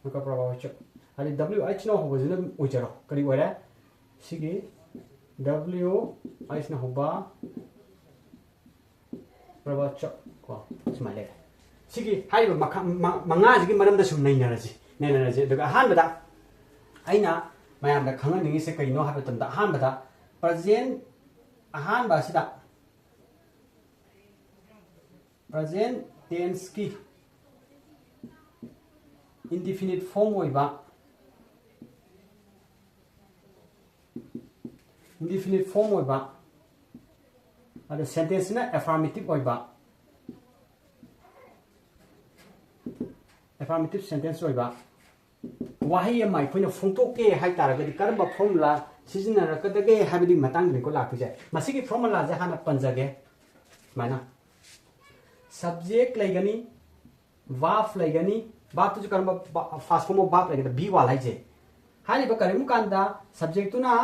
ꯅꯀꯥꯔꯥꯇꯃꯛ꯫ ꯑꯗꯩ W H ꯅ ꯍꯧꯕꯁꯤꯅ ꯑꯗꯨꯝ ꯑꯣꯏꯖꯔꯣ꯫ ꯀꯔꯤ ꯑꯣꯏꯔꯦ? ꯁꯤꯒꯤ W H ꯅ ꯍꯧꯕ ꯄ꯭ꯔꯕꯋꯥꯆꯛ ꯀꯣ, ꯁꯨꯃꯥꯏꯅ ꯂꯩꯔꯦ꯫ ꯁꯤꯒꯤ ꯍꯥꯏꯔꯤꯕ ꯃꯈꯜ ꯃ-, ꯃꯉꯥꯁꯤꯒꯤ ꯃꯔꯝꯗ ꯁꯨꯝ ꯅꯩꯅꯔꯁꯤ, ꯅꯩꯅꯔꯁꯤ꯫ ꯑꯗꯨꯒ ꯑꯍꯥꯟꯕꯗ ꯑꯩꯅ ꯃꯌꯥꯝꯗ ꯈꯪꯍꯟꯅꯤꯡꯉꯤꯁꯦ ꯀꯩꯅꯣ ꯍꯥꯏꯕ ꯃꯇꯝꯗ, ꯑꯍꯥꯟꯕꯗ present, ꯑꯍꯥꯟꯕ ꯑꯁꯤꯗ present tense ꯀꯤ indefinite form ꯑꯣꯏꯕ Indefinite form ꯑꯣꯏꯕ, ꯑꯗꯣ sentence ꯁꯤꯅ affirmative ꯑꯣꯏꯕ, affirmative sentence ꯑꯣꯏꯕ ꯋꯥꯍꯩ ꯑꯃ ꯑꯩꯈꯣꯏꯅ ꯐꯣꯡꯗꯣꯛꯀꯦ ꯍꯥꯏ ꯇꯥꯔꯒꯗꯤ ꯀꯔꯝꯕ formula ꯁꯤꯖꯤꯟꯅꯔꯛꯀꯗꯒꯦ ꯍꯥꯏꯕꯗꯨꯒꯤ ꯃꯇꯥꯡꯗꯅꯤꯀꯣ ꯂꯥꯛꯇꯣꯏꯁꯦ꯫ ꯃꯁꯤꯒꯤ formula ꯁꯦ ꯍꯥꯟꯅ ꯄꯟꯖꯒꯦ꯫ ꯁꯨꯃꯥꯏꯅ, subject ꯂꯩꯒꯅꯤ, verb ꯂꯩꯒꯅꯤ, verb ꯇꯨꯁꯨ ꯀꯔꯝꯕ, past form of verb ꯂꯩꯒꯗ? Be ꯋꯥꯜ ꯍꯥꯏꯁꯦ꯫ ꯍꯥꯏꯔꯤꯕ ꯀꯔꯤꯒꯨꯝꯕ ꯀꯥꯟꯗ subject ꯇꯨꯅ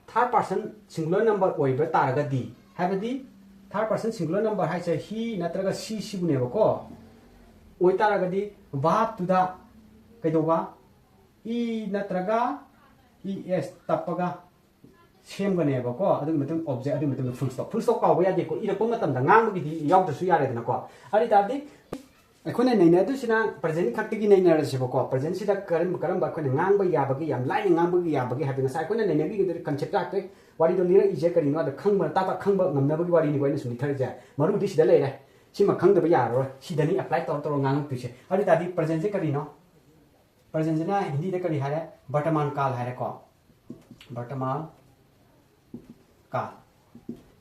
third person singular number ꯑꯣꯏꯕ ꯇꯥꯔꯒꯗꯤ, ꯍꯥꯏꯕꯗꯤ third person singular number ꯍꯥꯏꯁꯦ he ꯅꯠꯇ꯭ꯔꯒ she ꯁꯤꯕꯨꯅꯦꯕꯀꯣ꯫ ꯑꯣꯏꯇꯥꯔꯒꯗꯤ verb ꯇꯨꯗ ꯀꯩꯗꯧꯕ? E ꯅꯠꯇ꯭ꯔꯒ E S ꯇꯞꯄꯒ ꯁꯦꯝꯒꯅꯦꯕꯀꯣ꯫ ꯑꯗꯨꯒꯤ ꯃꯇꯨꯡ object, ꯑꯗꯨꯒꯤ ꯃꯇꯨꯡꯗ full stop꯫ Full stop ꯀꯥꯎꯕ ꯌꯥꯗꯦꯀꯣ, ꯏꯔꯛꯄ ꯃꯇꯝꯗ ꯉꯥꯡꯕꯒꯤꯗꯤ ꯌꯥꯎꯗ꯭ꯔꯁꯨ ꯌꯥꯔꯦꯗꯅꯀꯣ꯫ ꯑꯗꯨ ꯑꯣꯏ ꯇꯥꯔꯗꯤ ꯑꯩꯈꯣꯏꯅ ꯅꯩꯅꯗꯣꯏꯁꯤꯅ present ꯈꯛꯇꯒꯤ ꯅꯩꯅꯔꯁꯦꯕꯀꯣ꯫ Present ꯁꯤꯗ ꯀꯔꯝꯕ ꯀꯔꯝꯕ ꯑꯩꯈꯣꯏꯅ ꯉꯥꯡꯕ ꯌꯥꯕꯒꯦ, ꯌꯥꯝ ꯂꯥꯏꯅ ꯉꯥꯡꯕꯒꯤ ꯌꯥꯕꯒꯦ ꯍꯥꯏꯕꯗꯤ ꯉꯁꯥꯏ ꯑꯩꯈꯣꯏꯅ ꯅꯩꯅꯕꯤꯒꯗꯣꯏ concept ꯇꯥꯛꯇꯦ꯫ ꯋꯥꯔꯤꯗꯣ ꯂꯤꯔꯛꯏꯁꯦ ꯀꯔꯤꯅꯣ ꯑꯗ ꯈꯪꯕ, ꯇꯥꯛ ꯇꯥꯛ ꯈꯪꯕ ꯉꯝꯅꯕꯒꯤ ꯋꯥꯔꯤꯅꯤꯀꯣ ꯑꯩꯅ ꯁꯨꯝ ꯂꯤꯊꯔꯛꯏꯁꯦ꯫ ꯃꯔꯨꯗꯤ ꯁꯤꯗ ꯂꯩꯔꯦ꯫ ꯁꯤꯃ ꯈꯪꯗꯕ ꯌꯥꯔꯔꯣꯏ꯫ ꯁꯤꯗꯅꯤ apply ꯇꯧꯔ ꯇꯧꯔ ꯉꯥꯡꯉꯛꯇꯣꯏꯁꯦ꯫ ꯑꯗꯨ ꯑꯣꯏ ꯇꯥꯔꯗꯤ present ꯁꯦ ꯀꯔꯤꯅꯣ? Present ꯁꯤꯅ ꯍꯤꯟꯗꯤꯗ ꯀꯔꯤ ꯍꯥꯏꯔꯦ? ꯕꯔꯇꯃꯥꯟ ꯀꯥꯜ ꯍꯥꯏꯔꯦꯀꯣ꯫ ꯕꯔꯇꯃꯥꯟ ꯀꯥꯜ꯫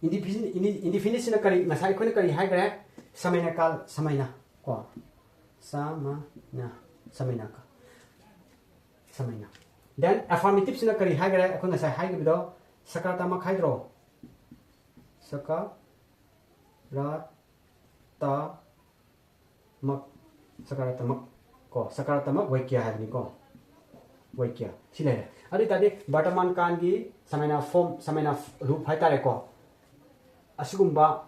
Indefinite, indi-, indefinite ꯁꯤꯅ ꯀꯔꯤ? ꯉꯁꯥꯏ ꯑꯩꯈꯣꯏꯅ ꯀꯔꯤ ꯍꯥꯏꯈ꯭ꯔꯦ? ꯁꯃꯩꯅ ꯀꯥꯜ, ꯁꯃꯩꯅ ꯀꯣ꯫ ꯁꯃꯩꯅ, ꯁꯃꯩꯅ ꯀꯥꯜ꯫ ꯁꯃꯩꯅ꯫ Then affirmative ꯁꯤꯅ ꯀꯔꯤ ꯍꯥꯏꯈ꯭ꯔꯦ? ꯑꯩꯈꯣꯏ ꯉꯁꯥꯏ ꯍꯥꯏꯈꯤꯕꯗꯣ ꯁꯀꯥꯔꯇꯃꯛ ꯍꯥꯏꯗ꯭ꯔꯣ? ꯁꯀꯥꯔꯇ ꯃꯛ, ꯁꯀꯥꯔꯇꯃꯛ ꯀꯣ, ꯁꯀꯥꯔꯇꯃꯛ ꯋꯥꯀ꯭ꯌ ꯍꯥꯏꯕꯅꯤꯀꯣ꯫ ꯋꯥꯀ꯭ꯌ ꯁꯤ ꯂꯩꯔꯦ꯫ ꯑꯗꯨ ꯑꯣꯏ ꯇꯥꯔꯗꯤ ꯕꯔꯇꯃꯥꯟ ꯀꯥꯜꯒꯤ ꯁꯃꯩꯅ form, ꯁꯃꯩꯅ ꯔꯨꯞ ꯍꯥꯏꯇꯥꯔꯦꯀꯣ꯫ ꯑꯁꯤꯒꯨꯝꯕ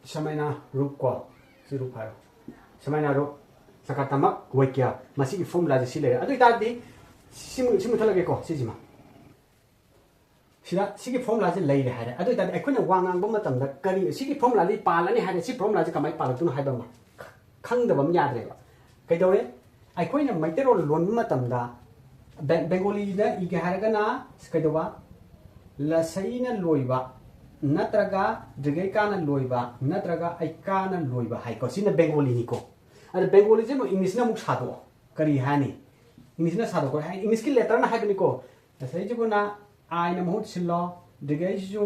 ꯁꯃꯩꯅ ꯔꯨꯞ ꯀꯣ, ꯁꯤ ꯔꯨꯞ ꯍꯥꯏꯔꯣ꯫ ꯁꯃꯩꯅ ꯔꯨꯞ, ꯁꯀꯥꯔꯇꯃꯛ ꯋꯥꯀ꯭ꯌ, ꯃꯁꯤꯒꯤ formula ꯁꯦ ꯁꯤ ꯂꯩꯔꯦ꯫ ꯑꯗꯨ ꯑꯣꯏ ꯇꯥꯔꯗꯤ ꯁꯤ, ꯁꯤ ꯃꯨ-, ꯁꯤ ꯃꯨꯠꯊꯠꯂꯒꯦꯀꯣ, ꯁꯤꯁꯤꯃ꯫ ꯁꯤꯗ ꯁꯤꯒꯤ formula ꯁꯦ ꯂꯩꯔꯦ ꯍꯥꯏꯔꯦ꯫ ꯑꯗꯨ ꯑꯣꯏ ꯇꯥꯔꯗꯤ ꯑꯩꯈꯣꯏꯅ ꯋꯥ ꯉꯥꯡꯕ ꯃꯇꯝꯗ ꯀꯔꯤ, ꯁꯤꯒꯤ formula ꯁꯦ ꯄꯥꯜꯂꯅꯤ ꯍꯥꯏꯔꯦ, ꯁꯤ formula ꯁꯦ ꯀꯃꯥꯏꯅ ꯄꯥꯜꯂꯛꯇꯣꯏꯅꯣ ꯍꯥꯏꯕ ꯑꯃ ꯈꯪꯗꯕ ꯑꯃ ꯌꯥꯗ꯭ꯔꯦꯕ꯫ ꯀꯩꯗꯧꯔꯦ? ꯑꯩꯈꯣꯏꯅ ꯃꯩꯇꯩꯂꯣꯟ ꯂꯣꯟꯕ ꯃꯇꯝꯗ ꯕꯦ-, ꯕꯦꯡꯒꯣꯂꯤꯗ ꯏꯒꯦ ꯍꯥꯏꯔꯒꯅ ꯀꯩꯗꯧꯕ? ꯂꯁꯩꯅ ꯂꯣꯏꯕ ꯅꯠꯇ꯭ꯔꯒ ꯗ꯭ꯔꯤꯒꯩꯀꯥꯅ ꯂꯣꯏꯕ ꯅꯠꯇ꯭ꯔꯒ ꯑꯩꯀꯥꯅ ꯂꯣꯏꯕ ꯍꯥꯏꯀꯣ꯫ ꯁꯤꯅ ꯕꯦꯡꯒꯣꯂꯤꯅꯤꯀꯣ꯫ ꯑꯗ ꯕꯦꯡꯒꯣꯂꯤꯁꯦ ꯑꯃꯨꯛ ꯏꯪꯂꯤꯁꯅ ꯑꯃꯨꯛ ꯁꯥꯗꯣꯛꯑꯣ꯫ ꯀꯔꯤ ꯍꯥꯏꯅꯤ? ꯏꯪꯂꯤꯁꯅ ꯁꯥꯗꯣꯛꯄ ꯍꯥꯏ, ꯏꯪꯂꯤꯁꯀꯤ letterꯅ ꯍꯥꯏꯕꯅꯤꯀꯣ꯫ ꯉꯁꯥꯏꯁꯤꯕꯨꯅ ꯑꯥꯏꯅ ꯃꯍꯨꯠ ꯁꯤꯜꯂꯣ, ꯑꯗꯨꯗꯒꯤ ꯑꯩꯁꯤꯁꯨ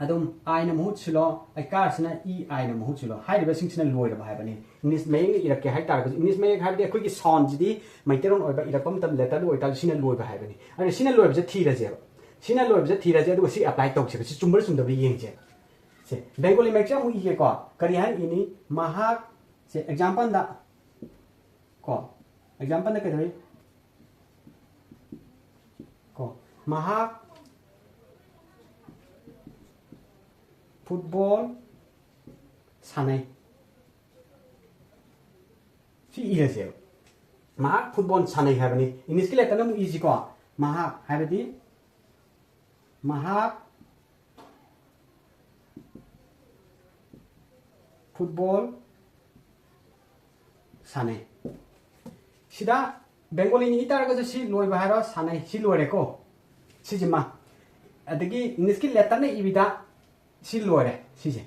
ꯑꯗꯨꯝ ꯑꯥꯏꯅ ꯃꯍꯨꯠ ꯁꯤꯜꯂꯣ, ꯑꯩ ꯀꯥꯔꯁꯤꯅ ꯏ ꯑꯥꯏꯅ ꯃꯍꯨꯠ ꯁꯤꯜꯂꯣ꯫ ꯍꯥꯏꯔꯤꯕꯁꯤꯡꯁꯤꯅ ꯂꯣꯏꯔꯕ ꯍꯥꯏꯕꯅꯤ꯫ ꯏꯪꯂꯤꯁ ꯃꯌꯦꯛꯅ ꯏꯔꯛꯀꯦ ꯍꯥꯏ ꯇꯥꯔꯒꯁꯨ, ꯏꯪꯂꯤꯁ ꯃꯌꯦꯛ ꯍꯥꯏꯕꯗꯤ ꯑꯩꯈꯣꯏꯒꯤ ꯁꯥꯎꯟꯁꯤꯗꯤ ꯃꯩꯇꯩꯂꯣꯟ ꯑꯣꯏꯕ, ꯏꯔꯛꯄ ꯃꯇꯝꯗ ꯂꯦꯇꯔꯗ ꯑꯣꯏꯇꯥꯔꯁꯨ ꯁꯤꯅ ꯂꯣꯏꯕ ꯍꯥꯏꯕꯅꯤ꯫ ꯑꯗꯨꯅ ꯁꯤꯅ ꯂꯣꯏꯕꯁꯦ ꯊꯤꯔꯁꯦꯕ꯫ ꯁꯤꯅ ꯂꯣꯏꯕꯁꯦ ꯊꯤꯔꯁꯦ, ꯑꯗꯨꯒ ꯁꯤ ꯑꯦꯄ꯭ꯂꯥꯏ ꯇꯧꯁꯦꯕ꯫ ꯁꯤ ꯆꯨꯝꯕ꯭ꯔꯥ ꯆꯨꯝꯗꯕ꯭ꯔꯥ ꯌꯦꯡꯁꯦꯕ꯫ ꯁꯦ, ꯕꯦꯡꯒꯣꯂꯤ ꯃꯌꯦꯛꯁꯦ ꯑꯃꯨꯛ ꯏꯒꯦꯀꯣ꯫ ꯀꯔꯤ ꯍꯥꯏꯅ ꯏꯅꯤ? ꯃꯍꯥꯛ, ꯁꯦ, ꯑꯦꯛꯖꯥꯝꯄꯜꯗ ꯀꯣ, ꯑꯦꯛꯖꯥꯝꯄꯜꯗ ꯀꯩꯗꯧꯏ? ꯀꯣ, ꯃꯍꯥꯛ ꯐꯨꯠꯕꯣꯜ ꯁꯥꯟꯅꯩ꯫ ꯁꯤ ꯏꯔꯁꯦꯕ꯫ ꯃꯍꯥꯛ ꯐꯨꯠꯕꯣꯜ ꯁꯥꯟꯅꯩ ꯍꯥꯏꯕꯅꯤ꯫ ꯏꯪꯂꯤꯁꯀꯤ ꯂꯦꯇꯔꯅ ꯑꯃꯨꯛ ꯏꯁꯤꯀꯣ꯫ ꯃꯍꯥꯛ ꯍꯥꯏꯕꯗꯤ ꯃꯍꯥꯛ ꯐꯨꯠꯕꯣꯜ ꯁꯥꯟꯅꯩ꯫ ꯁꯤꯗ ꯕꯦꯡꯒꯣꯂꯤꯅꯤ ꯏ ꯇꯥꯔꯒꯁꯨ ꯁꯤ ꯂꯣꯏꯕ ꯍꯥꯏꯔꯣ, ꯁꯥꯟꯅꯩ, ꯁꯤ ꯂꯣꯏꯔꯦꯀꯣ꯫ ꯁꯤꯁꯤꯃ꯫ ꯑꯗꯒꯤ ꯏꯪꯂꯤꯁꯀꯤ ꯂꯦꯇꯔꯅ ꯏꯕꯤꯗ ꯁꯤ ꯂꯣꯏꯔꯦ, ꯁꯤꯁꯦ꯫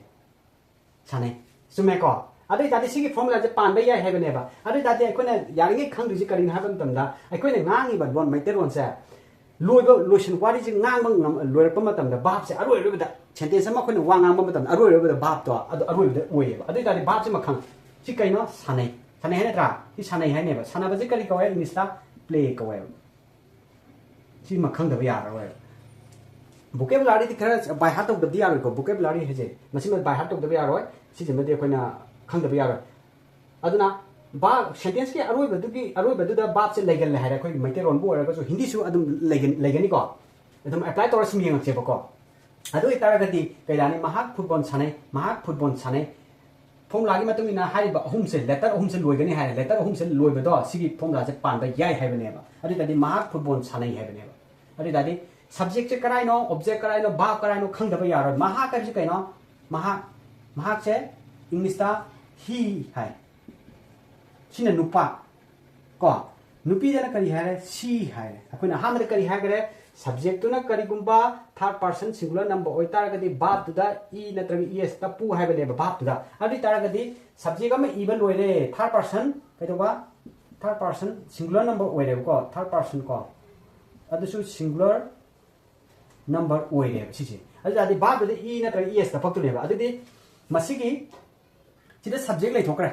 ꯁꯥꯟꯅꯩ꯫ ꯆꯨꯝꯃꯦꯀꯣ? ꯑꯗꯨ ꯑꯣꯏꯇꯥꯔꯗꯤ ꯁꯤꯒꯤ ꯐꯣꯔꯃꯨꯂꯥꯁꯦ ꯄꯥꯟꯕ ꯌꯥꯏ ꯍꯥꯏꯕꯅꯦꯕ꯫ ꯑꯗꯨ ꯑꯣꯏꯇꯥꯔꯗꯤ ꯑꯩꯈꯣꯏꯅ ꯌꯥꯔꯤꯉꯩ ꯈꯪꯗꯣꯏꯁꯤ ꯀꯔꯤꯅꯣ ꯍꯥꯏꯕ ꯃꯇꯝꯗ, ꯑꯩꯈꯣꯏꯅ ꯉꯥꯡꯉꯤꯕ ꯂꯣꯟ, ꯃꯩꯇꯩꯂꯣꯟꯁꯦ ꯂꯣꯏꯕ, ꯂꯣꯏꯁꯤꯟ, ꯋꯥꯔꯤꯁꯦ ꯉꯥꯡꯕ ꯉꯝ-, ꯂꯣꯏꯔꯛꯄ ꯃꯇꯝꯗ ꯚꯥꯞꯁꯦ ꯑꯔꯣꯏ ꯑꯔꯣꯏꯕꯗ, ꯁꯦꯟꯇꯦꯟꯁ ꯑꯃ ꯑꯩꯈꯣꯏꯅ ꯋꯥ ꯉꯥꯡꯕ ꯃꯇꯝꯗ ꯑꯔꯣꯏ ꯑꯔꯣꯏꯕꯗ ꯚꯥꯞꯇꯣ ꯑꯗꯨ ꯑꯔꯣꯏꯕꯗ ꯑꯣꯏꯌꯦꯕ꯫ ꯑꯗꯨ ꯑꯣꯏꯇꯥꯔꯗꯤ ꯚꯥꯞꯁꯤꯃ ꯈꯪ-, ꯁꯤ ꯀꯩꯅꯣ? ꯁꯥꯟꯅꯩ꯫ ꯁꯥꯟꯅꯩ ꯍꯥꯏ ꯅꯠꯇ꯭ꯔꯥ? ꯁꯤ ꯁꯥꯟꯅꯩ ꯍꯥꯏꯅꯦꯕ꯫ ꯁꯥꯟꯅꯕꯁꯦ ꯀꯔꯤ ꯀꯧꯋꯦ? ꯏꯪꯂꯤꯁꯇ ꯄ꯭ꯂꯦ ꯀꯧꯋꯦꯕ꯫ ꯁꯤꯃ ꯈꯪꯗꯕ ꯌꯥꯔꯔꯣꯏꯕ꯫ ꯕꯣꯀꯦꯕꯨꯂꯥꯔꯤꯗꯤ ꯈꯔ ꯕꯥꯏ ꯍꯥꯔꯠ ꯇꯧꯗꯕꯗꯤ ꯌꯥꯔꯣꯏꯀꯣ꯫ ꯕꯣꯀꯦꯕꯨꯂꯥꯔꯤ ꯍꯥꯏꯁꯦ ꯃꯁꯤꯃ ꯕꯥꯏ ꯍꯥꯔꯠ ꯇꯧꯗꯕ ꯌꯥꯔꯣꯏ꯫ ꯁꯤꯁꯤꯃꯗꯤ ꯑꯩꯈꯣꯏꯅ ꯈꯪꯗꯕ ꯌꯥꯔꯣꯏ꯫ ꯑꯗꯨꯅ ꯚꯥꯔꯕ, ꯁꯦꯟꯇꯦꯟꯁꯀꯤ ꯑꯔꯣꯏꯕꯗꯨꯒꯤ, ꯑꯔꯣꯏꯕꯗꯨꯗ ꯚꯥꯔꯕꯁꯦ ꯂꯩꯒꯜꯂꯦ ꯍꯥꯏꯔꯦ꯫ ꯑꯩꯈꯣꯏꯒꯤ ꯃꯩꯇꯩꯂꯣꯟꯕꯨ ꯑꯣꯏꯔꯒꯁꯨ, ꯍꯤꯟꯗꯤꯁꯨ ꯑꯗꯨꯝ ꯂꯩꯒꯟ-, ꯂꯩꯒꯅꯤꯀꯣ꯫ ꯑꯗꯨꯝ ꯑꯦꯄ꯭ꯂꯥꯏ ꯇꯧꯔ ꯁꯨꯝ ꯌꯦꯡꯉꯛꯁꯦꯕꯀꯣ꯫ ꯑꯗꯨ ꯑꯣꯏꯇꯥꯔꯒꯗꯤ ꯀꯩ ꯇꯥꯅꯤ? ꯃꯍꯥꯛ ꯐꯨꯠꯕꯣꯜ ꯁꯥꯟꯅꯩ, ꯃꯍꯥꯛ ꯐꯨꯠꯕꯣꯜ ꯁꯥꯟꯅꯩ꯫ ꯐꯣꯔꯃꯨꯂꯥꯒꯤ ꯃꯇꯨꯡ ꯏꯟꯅ ꯍꯥꯏꯔꯤꯕ ꯑꯍꯨꯝꯁꯦ, ꯂꯦꯇꯔ ꯑꯍꯨꯝꯁꯦ ꯂꯣꯏꯒꯅꯤ ꯍꯥꯏꯔꯦ꯫ ꯂꯦꯇꯔ ꯑꯍꯨꯝꯁꯦ ꯂꯣꯏꯕꯗꯣ ꯁꯤꯒꯤ ꯐꯣꯔꯃꯨꯂꯥꯁꯦ ꯄꯥꯟꯕ ꯌꯥꯏ ꯍꯥꯏꯕꯅꯦꯕ꯫ ꯑꯗꯨ ꯑꯣꯏꯇꯥꯔꯗꯤ ꯃꯍꯥꯛ ꯐꯨꯠꯕꯣꯜ ꯁꯥꯟꯅꯩ ꯍꯥꯏꯕꯅꯦꯕ꯫ ꯑꯗꯨ ꯑꯣꯏꯇꯥꯔꯗꯤ ꯁꯕꯖꯦꯛꯁꯦ ꯀꯔꯥꯏꯅꯣ, ꯑꯣꯕꯖꯦꯛ ꯀꯔꯥꯏꯅꯣ, ꯚꯥꯔꯕ ꯀꯔꯥꯏꯅꯣ ꯈꯪꯗꯕ ꯌꯥꯔꯣꯏ꯫ ꯃꯍꯥꯛ ꯍꯥꯏꯕꯁꯤ ꯀꯩꯅꯣ? ꯃꯍꯥꯛ, ꯃꯍꯥꯛꯁꯦ ꯏꯪꯂꯤꯁꯇ he ꯍꯥꯏ꯫ ꯁꯤꯅ ꯅꯨꯄꯥ꯫ ꯀꯣ? ꯅꯨꯄꯤꯗꯅ ꯀꯔꯤ ꯍꯥꯏꯔꯦ? She ꯍꯥꯏꯔꯦ꯫ ꯑꯩꯈꯣꯏꯅ ꯑꯍꯥꯟꯕꯗ ꯀꯔꯤ ꯍꯥꯏꯈ꯭ꯔꯦ? ꯁꯕꯖꯦꯛꯇꯨꯅ ꯀꯔꯤꯒꯨꯝꯕ ꯊꯥꯔꯗ ꯄꯥꯔꯁꯟ ꯁꯤꯡꯒꯨꯂꯔ ꯅꯝꯕ ꯑꯣꯏꯇꯥꯔꯒꯗꯤ ꯚꯥꯔꯕꯇꯨꯗ ꯏ ꯅꯠꯇ꯭ꯔꯒ ꯏ ꯑꯦꯁ ꯇꯞꯄꯨ ꯍꯥꯏꯕꯅꯦꯕ ꯚꯥꯔꯕꯇꯨꯗ꯫ ꯑꯗꯨ ꯑꯣꯏ ꯇꯥꯔꯒꯗꯤ ꯁꯕꯖꯦꯛ ꯑꯃ ꯏꯕ ꯂꯣꯏꯔꯦ꯫ ꯊꯥꯔꯗ ꯄꯥꯔꯁꯟ ꯀꯩꯗꯧꯕ? ꯊꯥꯔꯗ ꯄꯥꯔꯁꯟ ꯁꯤꯡꯒꯨꯂꯔ ꯅꯝꯕꯔ ꯑꯣꯏꯔꯦꯕꯀꯣ꯫ ꯊꯥꯔꯗ ꯄꯥꯔꯁꯟ ꯀꯣ꯫ ꯑꯗꯨꯁꯨ singular number ꯑꯣꯏꯔꯦꯕ ꯁꯤꯁꯦ꯫ ꯑꯗꯨ ꯇꯥꯔꯗꯤ verb ꯇꯨꯗꯤ E ꯅꯠꯇ꯭ꯔꯒ E S ꯇ ꯄꯛꯇꯣꯏꯅꯦꯕ꯫ ꯑꯗꯨꯗꯤ ꯃꯁꯤꯒꯤ ꯁꯤꯗ subject ꯂꯩꯊꯣꯛꯈ꯭ꯔꯦ꯫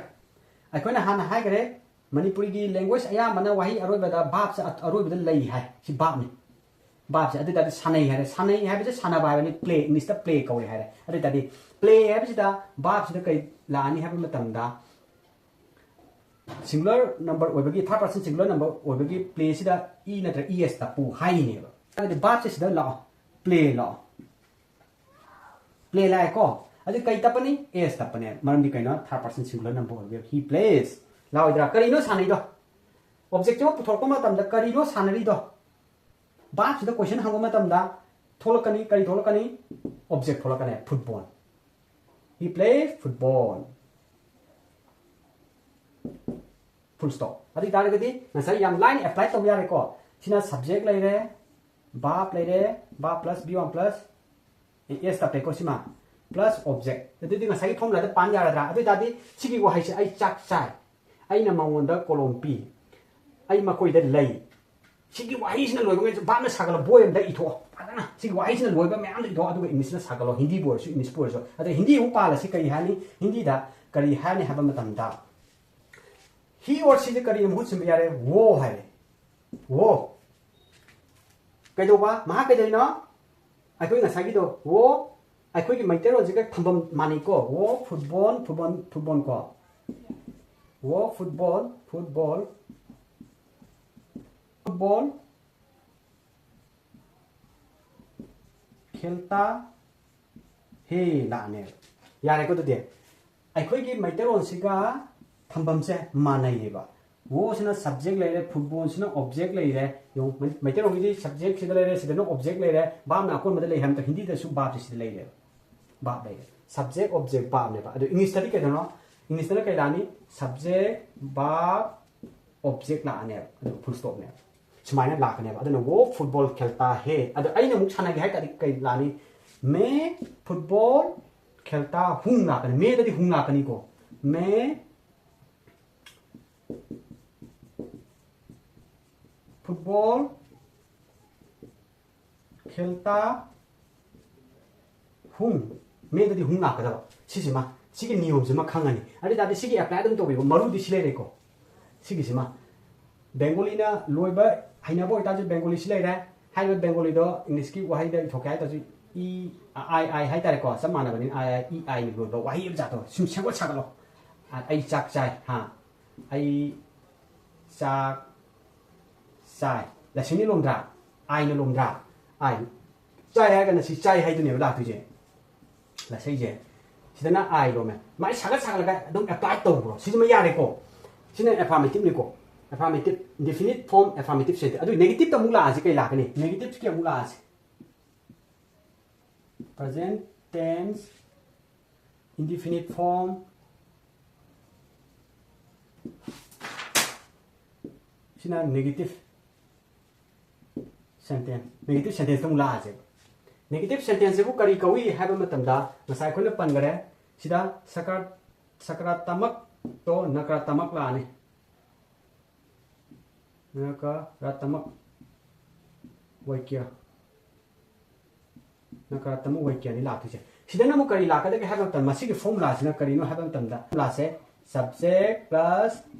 ꯑꯩꯈꯣꯏꯅ ꯍꯥꯟꯅ ꯍꯥꯏꯈ꯭ꯔꯦ, ꯃꯅꯤꯄꯨꯔꯤꯒꯤ language ꯑꯌꯥꯝꯕꯅ ꯋꯥꯍꯩ ꯑꯔꯣꯏꯕꯗ verb ꯁꯦ ꯑꯔꯣꯏꯕꯗ ꯂꯩ ꯍꯥꯏ꯫ ꯁꯤ verb ꯅꯤ꯫ Verb ꯁꯦ꯫ ꯑꯗꯨ ꯇꯥꯔꯗꯤ ꯁꯥꯟꯅꯩ ꯍꯥꯏꯔꯦ꯫ ꯁꯥꯟꯅꯩ ꯍꯥꯏꯕꯁꯦ ꯁꯥꯟꯅꯕ ꯍꯥꯏꯕꯅꯤ꯫ Play, English ꯇ play ꯀꯧꯋꯦ ꯍꯥꯏꯔꯦ꯫ ꯑꯗꯨ ꯇꯥꯔꯗꯤ play ꯍꯥꯏꯕꯁꯤꯗ verb ꯁꯤꯗ ꯀꯩ ꯂꯥꯛꯑꯅꯤ ꯍꯥꯏꯕ ꯃꯇꯝꯗ, singular number ꯑꯣꯏꯕꯒꯤ, third person singular number ꯑꯣꯏꯕꯒꯤ play ꯁꯤꯗ E ꯅꯠꯇ꯭ꯔꯒ E S ꯇꯞꯄꯨ ꯍꯥꯏꯔꯤꯅꯦꯕ꯫ ꯑꯗꯨꯗꯤ verb ꯁꯦ ꯁꯤꯗ ꯂꯥꯛꯑꯣ, play ꯂꯥꯛꯑꯣ꯫ Play ꯂꯥꯛꯑꯦꯀꯣ? ꯑꯗꯨ ꯀꯩ ꯇꯞꯄꯅꯤ? S ꯇꯞꯄꯅꯦ꯫ ꯃꯔꯝꯗꯤ ꯀꯩꯅꯣ? Third person singular number ꯑꯣꯏꯕꯒꯤ꯫ He plays꯫ ꯂꯥꯛꯑꯣꯏꯗ꯭ꯔꯥ? ꯀꯔꯤꯅꯣ ꯁꯥꯟꯅꯩꯗꯣ? Object ꯁꯤꯃ ꯄꯨꯊꯣꯔꯛꯄ ꯃꯇꯝꯗ ꯀꯔꯤꯅꯣ ꯁꯥꯟꯅꯔꯤꯗꯣ? Verb ꯁꯤꯗ question ꯍꯪꯕ ꯃꯇꯝꯗ ꯊꯣꯛꯂꯛꯀꯅꯤ, ꯀꯔꯤ ꯊꯣꯛꯂꯛꯀꯅꯤ? Object ꯊꯣꯛꯂꯛꯀꯅꯤ, football꯫ He plays football꯫ Full stop꯫ ꯑꯗꯨ ꯑꯣꯏ ꯇꯥꯔꯒꯗꯤ ꯉꯁꯥꯏ ꯌꯥꯝ ꯂꯥꯏꯅ apply ꯇꯧꯕ ꯌꯥꯔꯦꯀꯣ꯫ ꯁꯤꯅ subject ꯂꯩꯔꯦ, verb ꯂꯩꯔꯦ, verb plus V one plus S ꯇꯞꯄꯦꯀꯣ ꯁꯤꯃ, plus object꯫ ꯑꯗꯨꯗꯤ ꯉꯁꯥꯏꯒꯤ formula ꯗ ꯄꯥꯟ ꯌꯥꯔꯗ꯭ꯔꯥ? ꯑꯗꯨ ꯑꯣꯏ ꯇꯥꯔꯗꯤ ꯁꯤꯒꯤ ꯋꯥꯍꯩꯁꯦ "ꯑꯩ ꯆꯥꯛ ꯆꯥꯏ", "ꯑꯩꯅ ꯃꯉꯣꯟꯗ ꯀꯣꯂꯣꯝ ꯄꯤ", "ꯑꯩ ꯃꯈꯣꯏꯗ ꯂꯩ"꯫ ꯁꯤꯒꯤ ꯋꯥꯍꯩꯁꯤꯅ ꯂꯣꯏꯕ ꯉꯩꯁꯦ verb ꯅ ꯁꯥꯒꯠꯂꯣ, ꯕꯣꯏ ꯑꯃꯗ ꯏꯊꯣꯛꯑꯣ ꯐꯖꯅ꯫ ꯁꯤꯒꯤ ꯋꯥꯍꯩꯁꯤꯅ ꯂꯣꯏꯕ ꯃꯌꯥꯝꯗꯣ ꯏꯊꯣꯛꯑꯣ, ꯑꯗꯨꯒ English ꯅ ꯁꯥꯒꯠꯂꯣ, ꯍꯤꯟꯗꯤꯕꯨ ꯑꯣꯏꯔꯁꯨ, English ꯄꯨ ꯑꯣꯏꯔꯁꯨ꯫ ꯑꯗ ꯍꯤꯟꯗꯤ ꯑꯃꯨꯛ ꯄꯥꯜꯂꯁꯤ꯫ ꯀꯔꯤ ꯍꯥꯏꯅꯤ? ꯍꯤꯟꯗꯤꯗ ꯀꯔꯤ ꯍꯥꯏꯅꯤ ꯍꯥꯏꯕ ꯃꯇꯝꯗ, he or she ꯁꯦ ꯀꯔꯤꯅ ꯃꯍꯨꯠ ꯁꯤꯟꯕ ꯌꯥꯔꯦ? वो ꯍꯥꯏꯔꯦ꯫ वो꯫ ꯀꯩꯗꯧꯕ? ꯃꯍꯥꯛ ꯀꯩꯗꯧꯔꯤꯅꯣ? ꯑꯩꯈꯣꯏ ꯉꯁꯥꯏꯒꯤꯗꯣ, वो ꯑꯩꯈꯣꯏꯒꯤ ꯃꯩꯇꯩꯂꯣꯟꯁꯤꯒ ꯊꯝꯐꯝ ꯃꯥꯟꯅꯩꯀꯣ꯫ वो football, football, football ꯀꯣ꯫ वो football, football, football खेलता है ꯂꯥꯛꯑꯅꯦꯕ꯫ ꯌꯥꯔꯦꯀꯣ? ꯑꯗꯨꯗꯤ ꯑꯩꯈꯣꯏꯒꯤ ꯃꯩꯇꯩꯂꯣꯟꯁꯤꯒ ꯊꯝꯐꯝꯁꯦ ꯃꯥꯟꯅꯩꯌꯦꯕ꯫ वो ꯁꯤꯅ subject ꯂꯩꯔꯦ, football ꯁꯤꯅ object ꯂꯩꯔꯦ꯫ ꯌꯦꯡꯉꯨ, ꯃꯩ-, ꯃꯩꯇꯩꯂꯣꯟꯒꯤꯗꯤ subject ꯁꯤꯗ ꯂꯩꯔꯦ, ꯁꯤꯗꯅ object ꯂꯩꯔꯦ, verb ꯅ ꯑꯀꯣꯟꯕꯗ ꯂꯩ ꯍꯥꯏꯕ ꯅꯠꯇ꯭ꯔꯣ? ꯍꯤꯟꯗꯤꯗꯁꯨ verb ꯁꯦ ꯁꯤꯗ ꯂꯩꯔꯦꯕ꯫ Verb ꯂꯩꯔꯦ꯫ Subject, object, verb ꯅꯦꯕ꯫ ꯑꯗꯣ English ꯇꯗꯤ ꯀꯩꯗꯧꯅꯣ? English ꯇꯅ ꯀꯩ ꯂꯥꯛꯑꯅꯤ? Subject, verb, object ꯂꯥꯛꯑꯅꯦꯕ꯫ ꯑꯗꯨꯒ full stop ꯅꯦꯕ꯫ ꯁꯨꯃꯥꯏꯅ ꯂꯥꯛꯀꯅꯦꯕ꯫ ꯑꯗꯨꯅ वो football खेलता है꯫ ꯑꯗꯣ ꯑꯩꯅ ꯑꯃꯨꯛ ꯁꯥꯟꯅꯒꯦ ꯍꯥꯏ ꯇꯥꯔꯗꯤ ꯀꯩ ꯂꯥꯛꯑꯅꯤ? मैं football खेलता हूँ ꯂꯥꯛꯀꯅꯤ꯫ मैं ꯗꯗꯤ हूँ ꯂꯥꯛꯀꯅꯤꯀꯣ꯫ मैं football खेलता हूँ, मेꯗꯗꯤ ꯍꯨꯡ ꯂꯥꯛꯀꯗꯕ꯫ ꯁꯤꯁꯤꯃ, ꯁꯤꯒꯤ ꯅꯤꯌꯣꯝꯁꯤꯃ ꯈꯪꯉꯅꯤ꯫ ꯑꯗꯨ ꯑꯣꯏ ꯇꯥꯔꯗꯤ ꯁꯤꯒꯤ ꯑꯦꯄ꯭ꯂꯥꯏ ꯑꯗꯨꯝ ꯇꯧꯕꯤꯕ꯫ ꯃꯔꯨꯗꯤ ꯁꯤ ꯂꯩꯔꯦꯀꯣ꯫ ꯁꯤꯒꯤꯁꯤꯃ ꯕꯦꯡꯒꯣꯂꯤꯅ ꯂꯣꯏꯕ ꯍꯩꯅꯕ ꯑꯣꯏꯇꯥꯔꯁꯨ ꯕꯦꯡꯒꯣꯂꯤꯁꯤ ꯂꯩꯔꯦ꯫ ꯍꯥꯏꯔꯤꯕ ꯕꯦꯡꯒꯣꯂꯤꯗꯣ ꯏꯪꯂꯤꯁꯀꯤ ꯋꯥꯍꯩꯗ ꯏꯊꯣꯛꯀꯦ ꯍꯥꯏ ꯇꯥꯔꯁꯨ ꯏ, ꯑꯥꯏ, ꯑꯥꯏ ꯍꯥꯏ ꯇꯥꯔꯦꯀꯣ꯫ ꯆꯞ ꯃꯥꯟꯅꯕꯅꯤꯅ ꯑꯥꯏ, ꯑꯥꯏ, ꯏ, ꯑꯥꯏꯅ ꯂꯣꯏꯕ ꯋꯥꯍꯩ ꯑꯃ ꯖꯥꯠꯇꯣ ꯁꯨꯝ ꯁꯦꯝꯒꯠ ꯁꯥꯒꯠꯂꯣ꯫ ꯑ, ꯑꯩ ꯆꯥꯛ ꯆꯥꯏ꯫ ꯍꯥ? ꯑꯩ ꯆꯥꯛ ꯆꯥꯏ꯫ ꯂꯁꯤꯡꯅ ꯂꯣꯝꯗ꯭ꯔꯥ? ꯑꯥꯏꯅ ꯂꯣꯝꯗ꯭ꯔꯥ? ꯑꯥꯏ꯫ ꯆꯥꯏ ꯍꯥꯏꯔꯒꯅ ꯁꯤ ꯆꯥꯏ ꯍꯥꯏꯗꯨꯅꯦꯕ ꯂꯥꯛꯇꯣꯏꯁꯦ꯫ ꯂꯁꯩꯁꯦ꯫ ꯁꯤꯗꯅ ꯑꯥꯏ ꯂꯣꯝꯃꯦ꯫ ꯃꯥꯏ ꯁꯥꯒꯠ ꯁꯥꯒꯠꯂꯒ ꯑꯗꯨꯝ ꯑꯦꯄ꯭ꯂꯥꯏ ꯇꯧꯕ꯭ꯔꯣ? ꯁꯤꯁꯤꯃ ꯌꯥꯔꯦꯀꯣ꯫ ꯁꯤꯅ ꯑꯦꯐꯥꯔꯃꯦꯇꯤꯞꯅꯤꯀꯣ꯫ ꯑꯦꯐꯥꯔꯃꯦꯇꯤꯞ, ꯏꯟꯗꯤꯐꯤꯅꯤꯠ ꯐꯣꯔꯝ ꯑꯦꯐꯥꯔꯃꯦꯇꯤꯞ ꯁꯦꯟꯇꯦꯟꯁ꯫ ꯑꯗꯨ ꯅꯦꯒꯦꯇꯤꯞꯇ ꯑꯃꯨꯛ ꯂꯥꯛꯑꯁꯤ ꯀꯩ ꯂꯥꯛꯀꯅꯤ? ꯅꯦꯒꯦꯇꯤꯞꯀꯤ ꯑꯃꯨꯛ ꯂꯥꯛꯑꯁꯤ꯫ Present tense indefinite form. ꯁꯤꯅ ꯅꯦꯒꯦꯇꯤꯞ ꯁꯦꯟꯇꯦꯟꯁ, ꯅꯦꯒꯦꯇꯤꯞ ꯁꯦꯟꯇꯦꯟꯁꯇ ꯑꯃꯨꯛ ꯂꯥꯛꯑꯁꯦꯕ꯫ ꯅꯦꯒꯦꯇꯤꯞ ꯁꯦꯟꯇꯦꯟꯁꯁꯤꯕꯨ ꯀꯔꯤ ꯀꯧꯏ ꯍꯥꯏꯕ ꯃꯇꯝꯗ, ꯉꯁꯥꯏ ꯑꯩꯈꯣꯏꯅ ꯄꯟꯈꯔꯦ, ꯁꯤꯗ ꯁꯀꯥꯔ-, ꯁꯀꯥꯔꯥꯇꯃꯛꯇꯣ ꯅꯀꯥꯔꯥꯇꯃꯛ ꯂꯥꯛꯑꯅꯤ꯫ ꯅꯀꯥꯔꯥꯇꯃꯛ ꯋꯥꯏꯀ꯭ꯌ꯫ ꯅꯀꯥꯔꯥꯇꯃꯛ ꯋꯥꯏꯀ꯭ꯌꯅꯤ ꯂꯥꯛꯇꯣꯏꯁꯦ꯫ ꯁꯤꯗꯅ ꯑꯃꯨꯛ ꯀꯔꯤ ꯂꯥꯛꯀꯗꯒꯦ ꯍꯥꯏꯕ ꯃꯇꯝꯗ, ꯃꯁꯤꯒꯤ ꯐꯣꯔꯃꯨꯂꯥꯁꯤꯅ ꯀꯔꯤꯅꯣ ꯍꯥꯏꯕ ꯃꯇꯝꯗ, ꯐꯣꯔꯃꯨꯂꯥꯁꯦ subject plus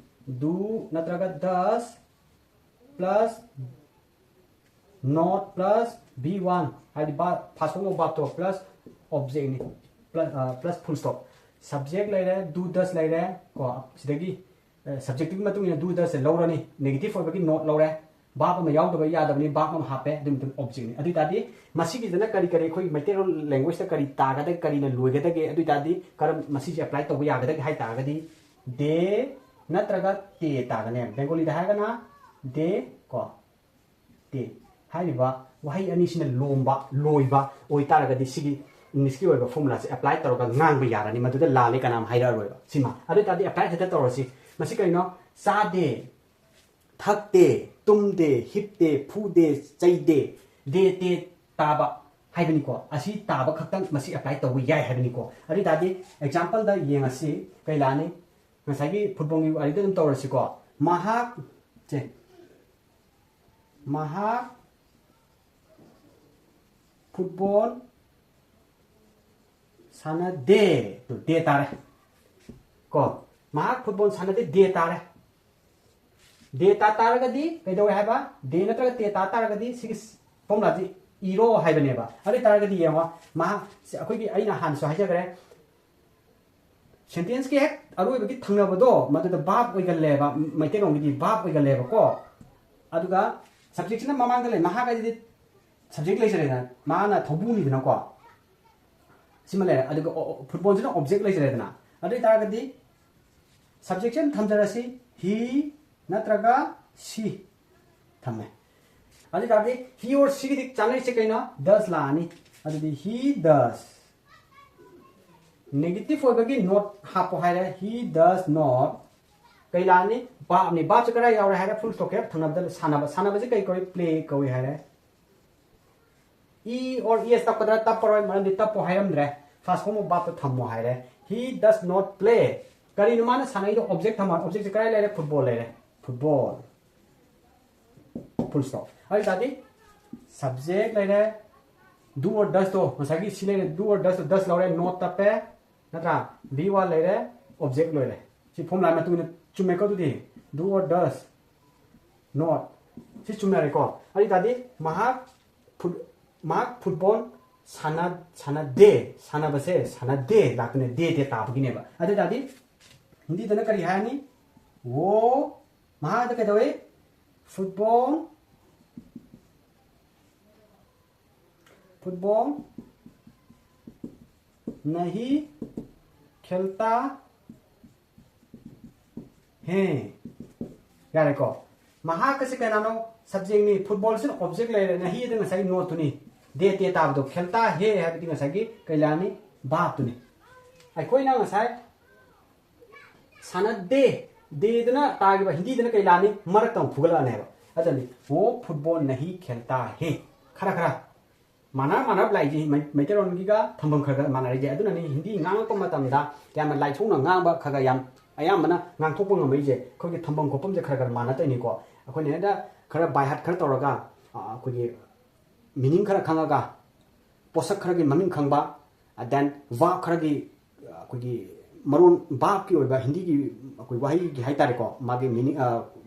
do ꯅꯠꯇ꯭ꯔꯒ does plus not plus verb one, ꯍꯥꯏꯗꯤ verb, past form of verb to plus object ꯅꯤ, plus, ꯑ, plus full stop꯫ Subject ꯂꯩꯔꯦ, do does ꯂꯩꯔꯦ ꯀꯣ, ꯁꯤꯗꯒꯤ, ꯑ, subject ꯇꯨꯒꯤ ꯃꯇꯨꯡ ꯏꯟꯅ do does ꯁꯦ ꯂꯧꯔꯅꯤ, negative ꯑꯣꯏꯕꯒꯤ not ꯂꯧꯔꯦ, verb ꯑꯃ ꯌꯥꯎꯗꯕ ꯌꯥꯗꯕꯅꯤ, verb ꯑꯃ ꯍꯥꯞꯄꯦ, ꯑꯗꯨꯒꯤ ꯃꯇꯨꯡ object ꯅꯤ꯫ ꯑꯗꯨ ꯑꯣꯏ ꯇꯥꯔꯗꯤ ꯃꯁꯤꯒꯤꯗꯅ ꯀꯔꯤ ꯀꯔꯤ, ꯑꯩꯈꯣꯏ ꯃꯩꯇꯩꯂꯣꯟ language ꯇ ꯀꯔꯤ ꯇꯥꯒꯗꯒꯦ, ꯀꯔꯤꯅ ꯂꯣꯏꯒꯗꯒꯦ, ꯑꯗꯨ ꯑꯣꯏ ꯇꯥꯔꯗꯤ ꯀꯔꯝ, ꯃꯁꯤꯁꯦ apply ꯇꯧꯕ ꯌꯥꯒꯗꯒꯦ ꯍꯥꯏ ꯇꯥꯔꯒꯗꯤ ꯗꯦ ꯅꯠꯇ꯭ꯔꯒ ꯇꯦ ꯇꯥꯒꯅꯦ꯫ Bengali ꯗ ꯍꯥꯏꯔꯒꯅ ꯗꯦ ꯀꯣ, ꯇꯦ ꯍꯥꯏꯔꯤꯕ ꯋꯥꯍꯩ ꯑꯅꯤꯁꯤꯅ ꯂꯣꯝꯕ, ꯂꯣꯏꯕ ꯑꯣꯏꯇꯥꯔꯒꯗꯤ ꯁꯤꯒꯤ English ꯀꯤ ꯑꯣꯏꯕ formula ꯁꯦ apply ꯇꯧꯔꯒ ꯉꯥꯡꯕ ꯌꯥꯔꯅꯤ, ꯃꯗꯨꯗ ꯂꯥꯜꯂꯦ ꯀꯅꯥꯝ ꯍꯥꯏꯔꯛꯑꯔꯣꯏꯕ꯫ ꯁꯤꯃ꯫ ꯑꯗꯨ ꯑꯣꯏ ꯇꯥꯔꯗꯤ apply ꯈꯤꯇ ꯇꯧꯔꯁꯤ꯫ ꯃꯁꯤ ꯀꯔꯤꯅꯣ? ꯆꯥꯗꯦ, ꯊꯛꯇꯦ, ꯇꯨꯝꯗꯦ, ꯍꯤꯞꯇꯦ, ꯐꯨꯗꯦ, ꯆꯩꯗꯦ, ꯗꯦ, ꯇꯦ ꯇꯥꯕ ꯍꯥꯏꯕꯅꯤꯀꯣ꯫ ꯑꯁꯤ ꯇꯥꯕ ꯈꯛꯇꯪ ꯃꯁꯤ apply ꯇꯧꯕ ꯌꯥꯏ ꯍꯥꯏꯕꯅꯤꯀꯣ꯫ ꯑꯗꯨ ꯑꯣꯏ ꯇꯥꯔꯗꯤ example ꯗ ꯌꯦꯡꯉꯁꯤ, ꯀꯩ ꯂꯥꯛꯑꯅꯤ? ꯉꯁꯥꯏꯒꯤ football ꯒꯤ ꯋꯥꯔꯤꯗ ꯑꯗꯨꯝ ꯇꯧꯔꯁꯤꯀꯣ꯫ ꯃꯍꯥꯛ, ꯁꯦ, ꯃꯍꯥꯛ ꯐꯨꯠꯕꯣꯜ ꯁꯥꯟꯅꯗꯦ꯫ ꯇꯨ, ꯗꯦ ꯇꯥꯔꯦ꯫ ꯀꯣ, ꯃꯍꯥꯛ ꯐꯨꯠꯕꯣꯜ ꯁꯥꯟꯅꯗꯦ, ꯗꯦ ꯇꯥꯔꯦ꯫ ꯗꯦ ꯇꯥ ꯇꯥꯔꯒꯗꯤ ꯀꯩꯗꯧꯋꯦ ꯍꯥꯏꯕ? ꯗꯦ ꯅꯠꯇ꯭ꯔꯒ ꯇꯦ ꯇꯥ ꯇꯥꯔꯒꯗꯤ ꯁꯤꯒꯤ ꯐꯣꯔꯃꯨꯂꯥꯁꯤ ꯏꯔꯣ ꯍꯥꯏꯕꯅꯦꯕ꯫ ꯑꯗꯨ ꯑꯣꯏ ꯇꯥꯔꯒꯗꯤ ꯌꯦꯡꯉꯣ, ꯃꯍꯥꯛ, ꯁꯤ ꯑꯩꯈꯣꯏꯒꯤ, ꯑꯩꯅ ꯍꯥꯟꯅꯁꯨ ꯍꯥꯏꯖꯈ꯭ꯔꯦ, ꯁꯦꯟꯇꯦꯟꯁꯀꯤ ꯍꯦꯛ ꯑꯔꯣꯏꯕꯒꯤ ꯊꯪꯅꯕꯗꯣ ꯃꯗꯨꯗ ꯚꯥꯔꯕ ꯑꯣꯏꯒꯜꯂꯦꯕ, ꯃꯩꯇꯩꯂꯣꯟꯒꯤꯗꯤ ꯚꯥꯔꯕ ꯑꯣꯏꯒꯜꯂꯦꯕꯀꯣ꯫ ꯑꯗꯨꯒ ꯁꯕꯖꯦꯛꯁꯤꯅ ꯃꯃꯥꯡꯗ ꯂꯩ, ꯃꯍꯥꯛ ꯍꯥꯏꯁꯤꯗꯤ ꯁꯕꯖꯦꯛ ꯂꯩꯖꯔꯦꯗꯅ, ꯃꯥꯅ ꯊꯧꯕꯨꯅꯤꯗꯅꯀꯣ꯫ ꯁꯤꯃ ꯂꯩꯔꯦ꯫ ꯑꯗꯨꯒ ꯑꯣ-, ꯑꯣ-, ꯐꯨꯠꯕꯣꯜꯁꯤꯅ ꯑꯣꯕꯖꯦꯛ ꯂꯩꯖꯔꯦꯗꯅ꯫ ꯑꯗꯨ ꯑꯣꯏ ꯇꯥꯔꯒꯗꯤ ꯁꯕꯖꯦꯛꯁꯤ ꯑꯗꯨꯝ ꯊꯝꯖꯔꯁꯤ, ꯍꯤ ꯅꯠꯇ꯭ꯔꯒ ꯁꯤ ꯊꯝꯃꯦ꯫ ꯑꯗꯨ ꯑꯣꯏ ꯇꯥꯔꯗꯤ he or ꯁꯤꯒꯤꯗꯤ ꯆꯥꯅꯔꯤꯁꯦ ꯀꯩꯅꯣ? ꯗꯁ ꯂꯥꯛꯑꯅꯤ꯫ ꯑꯗꯨꯗꯤ he does꯫ ꯅꯦꯒꯦꯇꯤꯚ ꯑꯣꯏꯕꯒꯤ ꯅꯣꯠ ꯍꯥꯞꯄꯣ ꯍꯥꯏꯔꯦ꯫ He does not꯫ ꯀꯩ ꯂꯥꯛꯑꯅꯤ? ꯚꯥꯔꯕꯅꯤ꯫ ꯚꯥꯔꯕꯁꯦ ꯀꯗꯥꯏ ꯌꯥꯎꯔꯦ ꯍꯥꯏꯔꯦ? ꯐꯨꯜ ꯁ꯭ꯇꯣꯞꯀꯤ ꯍꯦꯛ ꯊꯪꯅꯕꯗ ꯁꯥꯟꯅꯕ꯫ ꯁꯥꯟꯅꯕꯁꯦ ꯀꯩ ꯀꯧꯏ? ꯄ꯭ꯂꯦ ꯀꯧꯏ ꯍꯥꯏꯔꯦ꯫ E or E S ꯇꯞꯀꯗ꯭ꯔꯥ? ꯇꯞꯄꯔꯣꯏ, ꯃꯔꯝꯗꯤ ꯇꯞꯄꯣ ꯍꯥꯏꯔꯝꯗ꯭ꯔꯦ꯫ ꯐꯥꯔꯁ ꯐꯣꯔꯝ ꯑꯣꯐ ꯚꯥꯔꯕꯇꯣ ꯊꯝꯃꯣ ꯍꯥꯏꯔꯦ꯫ He does not play꯫ ꯀꯔꯤꯅꯣ ꯃꯥꯅ ꯁꯥꯟꯅꯩꯗꯣ? ꯑꯣꯕꯖꯦꯛ ꯊꯝꯃꯣ꯫ ꯑꯣꯕꯖꯦꯛꯁꯦ ꯀꯗꯥꯏ ꯂꯩꯔꯦ? ꯐꯨꯠꯕꯣꯜ ꯂꯩꯔꯦ꯫ ꯐꯨꯠꯕꯣꯜ꯫ ꯐꯨꯜ ꯁ꯭ꯇꯣꯞ꯫ ꯑꯗꯨ ꯑꯣꯏ ꯇꯥꯔꯗꯤ ꯁꯕꯖꯦꯛ ꯂꯩꯔꯦ, ꯗꯨ ꯑꯣꯔ ꯗꯁꯇꯣ, ꯉꯁꯥꯏꯒꯤ ꯁꯤ ꯂꯩꯔꯦ, ꯗꯨ ꯑꯣꯔ ꯗꯁꯇꯣ, ꯗꯁ ꯂꯧꯔꯦ, ꯅꯣꯠ ꯇꯞꯄꯦ, ꯅꯠꯇ꯭ꯔꯥ? ꯚꯤ ꯋꯥꯟ ꯂꯩꯔꯦ, ꯑꯣꯕꯖꯦꯛ ꯂꯣꯏꯔꯦ꯫ ꯁꯤ ꯐꯣꯔꯃꯨꯂꯥꯒꯤ ꯃꯇꯨꯡ ꯏꯟꯅ ꯆꯨꯝꯃꯦꯀꯣ? ꯑꯗꯨꯗꯤ ꯗꯨ ꯑꯣꯔ ꯗꯁ ꯅꯣꯠ꯫ ꯁꯤ ꯆꯨꯝꯅꯔꯦꯀꯣ? ꯑꯗꯨ ꯑꯣꯏ ꯇꯥꯔꯗꯤ ꯃꯍꯥꯛ ꯐꯨꯠ-, ꯃꯍꯥꯛ ꯐꯨꯠꯕꯣꯜ ꯁꯥꯟꯅ-, ꯁꯥꯟꯅꯗꯦ꯫ ꯁꯥꯟꯅꯕꯁꯦ ꯁꯥꯟꯅꯗꯦ ꯂꯥꯛꯇꯣꯏꯅꯦ, ꯗꯦ, ꯗꯦ ꯇꯥꯕꯒꯤꯅꯦꯕ꯫ ꯑꯗꯨ ꯑꯣꯏ ꯇꯥꯔꯗꯤ ꯍꯤꯟꯗꯤꯗꯅ ꯀꯔꯤ ꯍꯥꯏꯔꯅꯤ? ꯋꯣ, ꯃꯍꯥꯛ ꯑꯗ ꯀꯩꯗꯧꯋꯤ? ꯐꯨꯠꯕꯣꯜ, ꯐꯨꯠꯕꯣꯜ ꯅꯍꯤ ꯈꯦꯜꯇꯥ ꯍꯦ꯫ ꯌꯥꯔꯦꯀꯣ? ꯃꯍꯥꯛ ꯑꯁꯤ ꯀꯅꯥꯅꯣ? ꯁꯕꯖꯦꯛꯅꯤ꯫ ꯐꯨꯠꯕꯣꯜꯁꯤꯅ ꯑꯣꯕꯖꯦꯛ ꯂꯩꯔꯦ꯫ ꯅꯍꯤ ꯑꯗꯨ ꯉꯁꯥꯏ ꯅꯣꯠꯇꯨꯅꯤ꯫ ꯗꯦ, ꯇꯦ ꯇꯥꯕꯗꯣ꯫ ꯈꯦꯜꯇꯥ ꯍꯦ ꯍꯥꯏꯕꯗꯤ ꯉꯁꯥꯏꯒꯤ ꯀꯩ ꯂꯥꯛꯑꯅꯤ? ꯚꯥꯔꯕꯇꯨꯅꯤ꯫ ꯑꯩꯈꯣꯏꯅ ꯉꯁꯥꯏ ꯁꯥꯟꯅꯗꯦ꯫ ꯗꯦꯗꯨꯅ ꯇꯥꯈꯤꯕ ꯍꯤꯟꯗꯤꯗꯅ ꯀꯩ ꯂꯥꯛꯑꯅꯤ? ꯃꯔꯛꯇ ꯑꯃꯨꯛ ꯐꯨꯒꯠꯂꯛꯑꯅꯦꯕ꯫ ꯑꯗꯨꯅꯤ, "ꯋꯣ ꯐꯨꯠꯕꯣꯜ ꯅꯍꯤ ꯈꯦꯜꯇꯥ ꯍꯦ"꯫ ꯈꯔ ꯈꯔ ꯃꯥꯟꯅ ꯃꯥꯟꯅꯕ ꯂꯥꯛꯏꯁꯦ ꯃꯩ-, ꯃꯩꯇꯩꯂꯣꯟꯒꯤꯒ ꯊꯝꯐꯝ ꯈꯔ ꯈꯔ ꯃꯥꯟꯅꯔꯤꯁꯦ꯫ ꯑꯗꯨꯅꯅꯤ ꯍꯤꯟꯗꯤ ꯉꯥꯡꯉꯛꯄ ꯃꯇꯝꯗ ꯌꯥꯝꯅ ꯂꯥꯏꯊꯣꯛꯅ ꯉꯥꯡꯕ ꯈꯔ ꯈꯔ ꯌꯥꯝ ꯑꯌꯥꯝꯕꯅ ꯉꯥꯡꯊꯣꯛꯄ ꯉꯝꯃꯛꯏꯁꯦ꯫ ꯑꯩꯈꯣꯏꯒꯤ ꯊꯝꯐꯝ ꯈꯣꯠꯐꯝꯁꯦ ꯈꯔ ꯈꯔ ꯃꯥꯟꯅ ꯇꯧꯔꯤꯅꯤꯀꯣ꯫ ꯑꯩꯈꯣꯏꯅ ꯍꯦꯛꯇ ꯈꯔ ꯕꯥꯏ ꯍꯥꯔꯠ ꯈꯔ ꯇꯧꯔꯒ, ꯑ, ꯑꯩꯈꯣꯏꯒꯤ ꯃꯤꯅꯤꯡ ꯈꯔ ꯈꯪꯉꯒ ꯄꯣꯠꯁꯛ ꯈꯔꯒꯤ ꯃꯃꯤꯡ ꯈꯪꯕ, then verb ꯈꯔꯒꯤ, ꯑꯩꯈꯣꯏꯒꯤ ꯃꯔꯣꯟ, verb ꯀꯤ ꯑꯣꯏꯕ ꯍꯤꯟꯗꯤꯒꯤ ꯑꯩꯈꯣꯏ ꯋꯥꯍꯩꯒꯤ ꯍꯥꯏꯇꯥꯔꯦꯀꯣ, ꯃꯥꯒꯤ meaning,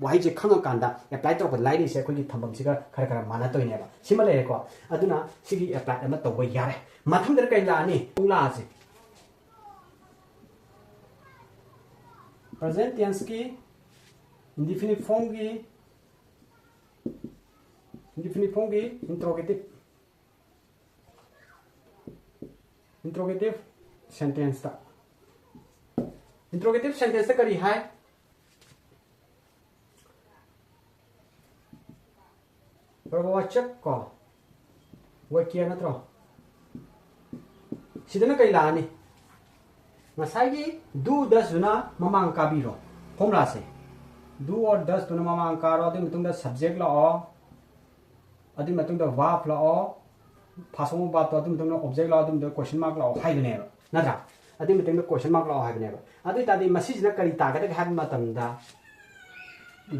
ꯋꯥꯍꯩꯁꯦ ꯈꯪꯉꯀꯥꯟꯗ apply ꯇꯧꯔꯛꯄ ꯂꯥꯏꯔꯤꯁꯦ ꯑꯩꯈꯣꯏꯒꯤ ꯊꯝꯐꯝꯁꯤꯒ ꯈꯔ ꯈꯔ ꯃꯥꯟꯅꯗꯣꯏꯅꯦꯕ꯫ ꯁꯤꯃ ꯂꯩꯔꯦꯀꯣ꯫ ꯑꯗꯨꯅ ꯁꯤꯒꯤ apply ꯑꯃ ꯇꯧꯕ ꯌꯥꯔꯦ꯫ ꯃꯊꯪꯗ ꯀꯩ ꯂꯥꯛꯑꯅꯤ? ꯐꯣꯔꯃꯨꯂꯥꯁꯦ present tense ꯀꯤ, indefinite form ꯒꯤ, indefinite form ꯒꯤ interrogative, interrogative sentence ꯇ, interrogative sentence ꯇ ꯀꯔꯤ ꯍꯥꯏ? ꯄ꯭ꯔꯕꯋꯥꯆꯛ ꯀꯣ, ꯋꯥꯀ꯭ꯌ ꯅꯠꯇ꯭ꯔꯣ? ꯁꯤꯗꯅ ꯀꯩ ꯂꯥꯛꯑꯅꯤ? ꯉꯁꯥꯏꯒꯤ do, does ꯗꯨꯅ ꯃꯃꯥꯡ ꯀꯥꯕꯤꯔꯣ꯫ ꯐꯣꯔꯃꯨꯂꯥꯁꯦ do or does ꯇꯨꯅ ꯃꯃꯥꯡ ꯀꯥꯔꯣ, ꯑꯗꯨꯒꯤ ꯃꯇꯨꯡꯗ subject ꯂꯥꯛꯑꯣ, ꯑꯗꯨꯒꯤ ꯃꯇꯨꯡꯗ verb ꯂꯥꯛꯑꯣ, ꯐꯥꯁꯣꯡ verb ꯇꯣ, ꯑꯗꯨꯒꯤ ꯃꯇꯨꯡꯗ object ꯂꯥꯛꯑꯣ, ꯑꯗꯨꯒꯤ ꯃꯇꯨꯡꯗ question mark ꯂꯥꯛꯑꯣ ꯍꯥꯏꯕꯅꯦꯕ, ꯅꯠꯇ꯭ꯔꯥ? ꯑꯗꯨꯒꯤ ꯃꯇꯨꯡꯗ question mark ꯂꯥꯛꯑꯣ ꯍꯥꯏꯕꯅꯦꯕ꯫ ꯑꯗꯨ ꯑꯣꯏꯇꯥꯔꯗꯤ ꯃꯁꯤꯁꯤꯅ ꯀꯔꯤ ꯇꯥꯒꯗꯒꯦ ꯍꯥꯏꯕ ꯃꯇꯝꯗ,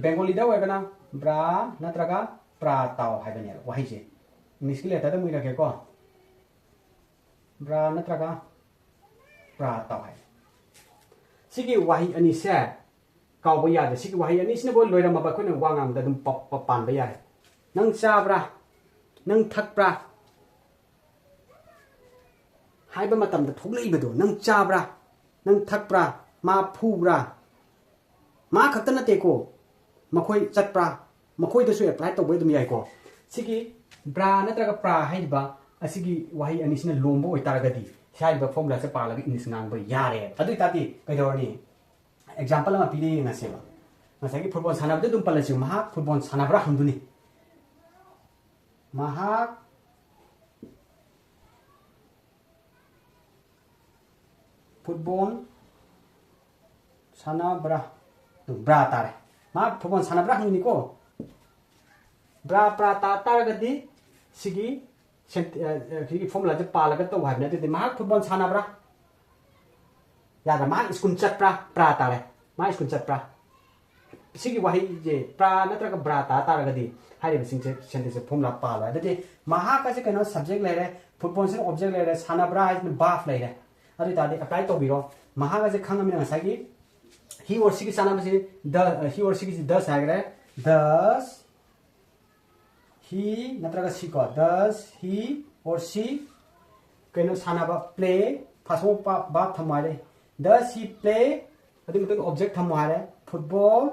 Bengali ꯗ ꯑꯣꯏꯔꯒꯅ ꯕ꯭ꯔꯥ ꯅꯠꯇ꯭ꯔꯒ ꯄ꯭ꯔꯥ ꯇꯥꯎ ꯍꯥꯏꯕꯅꯦꯕ ꯋꯥꯍꯩꯁꯦ꯫ English ꯀꯤ letter ꯗ ꯑꯃꯨꯛ ꯏꯔꯛꯀꯦꯀꯣ꯫ ꯕ꯭ꯔꯥ ꯅꯠꯇ꯭ꯔꯒ ꯄ꯭ꯔꯥ ꯇꯥꯎ ꯍꯥꯏ꯫ ꯁꯤꯒꯤ ꯋꯥꯍꯩ ꯑꯅꯤꯁꯦ ꯀꯥꯎꯕ ꯌꯥꯗꯦ꯫ ꯁꯤꯒꯤ ꯋꯥꯍꯩ ꯑꯅꯤꯁꯤꯅꯕꯨ ꯂꯣꯏꯔꯝꯃꯕ ꯑꯩꯈꯣꯏꯅ ꯋꯥ ꯉꯥꯡꯕꯗ ꯑꯗꯨꯝ ꯄ-, ꯄ-, ꯄꯥꯟꯕ ꯌꯥꯔꯦ꯫ ꯅꯪ ꯆꯥꯕ꯭ꯔꯥ? ꯅꯪ ꯊꯛꯄ꯭ꯔꯥ? ꯍꯥꯏꯕ ꯃꯇꯝꯗ ꯊꯣꯛꯂꯛꯏꯕꯗꯣ, ꯅꯪ ꯆꯥꯕ꯭ꯔꯥ? ꯅꯪ ꯊꯛꯄ꯭ꯔꯥ? ꯃꯥ ꯐꯨꯕ꯭ꯔꯥ? ꯃꯥ ꯈꯛꯇ ꯅꯠꯇꯦꯀꯣ, ꯃꯈꯣꯏ ꯆꯠꯄ꯭ꯔꯥ? ꯃꯈꯣꯏꯗꯁꯨ apply ꯇꯧꯕ ꯑꯗꯨꯝ ꯌꯥꯏꯀꯣ꯫ ꯁꯤꯒꯤ ꯕ꯭ꯔꯥ ꯅꯠꯇ꯭ꯔꯒ ꯄ꯭ꯔꯥ ꯍꯥꯏꯔꯤꯕ ꯑꯁꯤꯒꯤ ꯋꯥꯍꯩ ꯑꯅꯤꯁꯤꯅ ꯂꯣꯟꯕ ꯑꯣꯏꯇꯥꯔꯒꯗꯤ, ꯁꯤ ꯍꯥꯏꯔꯤꯕ formula ꯁꯦ ꯄꯥꯜꯂꯒ English ꯉꯥꯡꯕ ꯌꯥꯔꯦ꯫ ꯑꯗꯨ ꯑꯣꯏꯇꯥꯔꯗꯤ ꯀꯩꯗꯧꯔꯅꯤ? Example ꯑꯃ ꯄꯤꯔꯦ ꯌꯦꯡꯉꯁꯦꯕ꯫ ꯉꯁꯥꯏꯒꯤ football ꯁꯥꯟꯅꯕꯗ ꯑꯗꯨꯝ ꯄꯜꯂꯁꯤ, ꯃꯍꯥꯛ football ꯁꯥꯟꯅꯕ꯭ꯔꯥ ꯍꯪꯗꯣꯏꯅꯤ꯫ ꯃꯍꯥꯛ football ꯁꯥꯟꯅꯕ꯭ꯔꯥ? ꯕ꯭ꯔꯥ ꯇꯥꯔꯦ꯫ ꯃꯍꯥꯛ football ꯁꯥꯟꯅꯕ꯭ꯔꯥ ꯍꯪꯉꯤꯅꯤꯀꯣ꯫ ꯕ꯭ꯔꯥ ꯄ꯭ꯔꯥ ꯇꯥ ꯇꯥꯔꯒꯗꯤ ꯁꯤꯒꯤ ꯁꯦꯟ-, ꯑ, ꯑ, ꯁꯤꯒꯤ formula ꯁꯦ ꯄꯥꯜꯂꯒ ꯇꯧ ꯍꯥꯏꯕꯅꯦ꯫ ꯑꯗꯨꯗꯤ ꯃꯍꯥꯛ football ꯁꯥꯟꯅꯕ꯭ꯔꯥ? ꯌꯥꯗ꯭ꯔꯥ? ꯃꯍꯥꯛ school ꯆꯠꯄ꯭ꯔꯥ? ꯄ꯭ꯔꯥ ꯇꯥꯔꯦ꯫ ꯃꯍꯥꯛ school ꯆꯠꯄ꯭ꯔꯥ? ꯁꯤꯒꯤ ꯋꯥꯍꯩꯁꯦ ꯄ꯭ꯔꯥ ꯅꯠꯇ꯭ꯔꯒ ꯕ꯭ꯔꯥ ꯇꯥ ꯇꯥꯔꯒꯗꯤ ꯍꯥꯏꯔꯤꯕꯁꯤꯡꯁꯦ ꯁꯦꯟꯇꯦꯟꯁꯁꯦ ꯐꯣꯔꯃꯨꯂꯥ ꯄꯥꯜꯂꯣꯏ꯫ ꯑꯗꯨꯗꯤ ꯃꯍꯥꯛ ꯑꯁꯤ ꯀꯩꯅꯣ ꯁꯕꯖꯦꯛ ꯂꯩꯔꯦ, ꯐꯨꯠꯕꯣꯜꯁꯤꯅ ꯑꯣꯕꯖꯦꯛ ꯂꯩꯔꯦ, ꯁꯥꯟꯅꯕ꯭ꯔꯥ ꯍꯥꯏꯁꯤꯅ ꯕꯥꯐ ꯂꯩꯔꯦ꯫ ꯑꯗꯨ ꯑꯣꯏꯇꯥꯔꯗꯤ ꯑꯦꯄ꯭ꯂꯥꯏ ꯇꯧꯕꯤꯔꯣ꯫ ꯃꯍꯥꯛ ꯑꯁꯦ ꯈꯪꯉꯕꯅꯤꯅ ꯉꯁꯥꯏꯒꯤ ꯍꯤ ꯑꯣꯔ ꯁꯤꯒꯤ ꯆꯥꯟꯅꯕꯁꯤ ꯗ ꯍꯤ ꯑꯣꯔ ꯁꯤꯒꯤꯁꯤ ꯗꯁ ꯍꯥꯏꯈ꯭ꯔꯦ꯫ ꯗꯁ ꯍꯤ ꯅꯠꯇ꯭ꯔꯒ ꯁꯤ ꯀꯣ, ꯗꯁ ꯍꯤ ꯑꯣꯔ ꯁꯤ ꯀꯩꯅꯣ ꯁꯥꯟꯅꯕ ꯄ꯭ꯂꯦ ꯐꯥꯁ ꯕꯥꯞ ꯊꯝꯃꯣ ꯍꯥꯏꯔꯦ꯫ ꯗꯁ ꯍꯤ ꯄ꯭ꯂꯦ ꯑꯗꯨꯒꯤ ꯃꯇꯨꯡꯗ ꯑꯣꯕꯖꯦꯛ ꯊꯝꯃꯣ ꯍꯥꯏꯔꯦ꯫ ꯐꯨꯠꯕꯣꯜ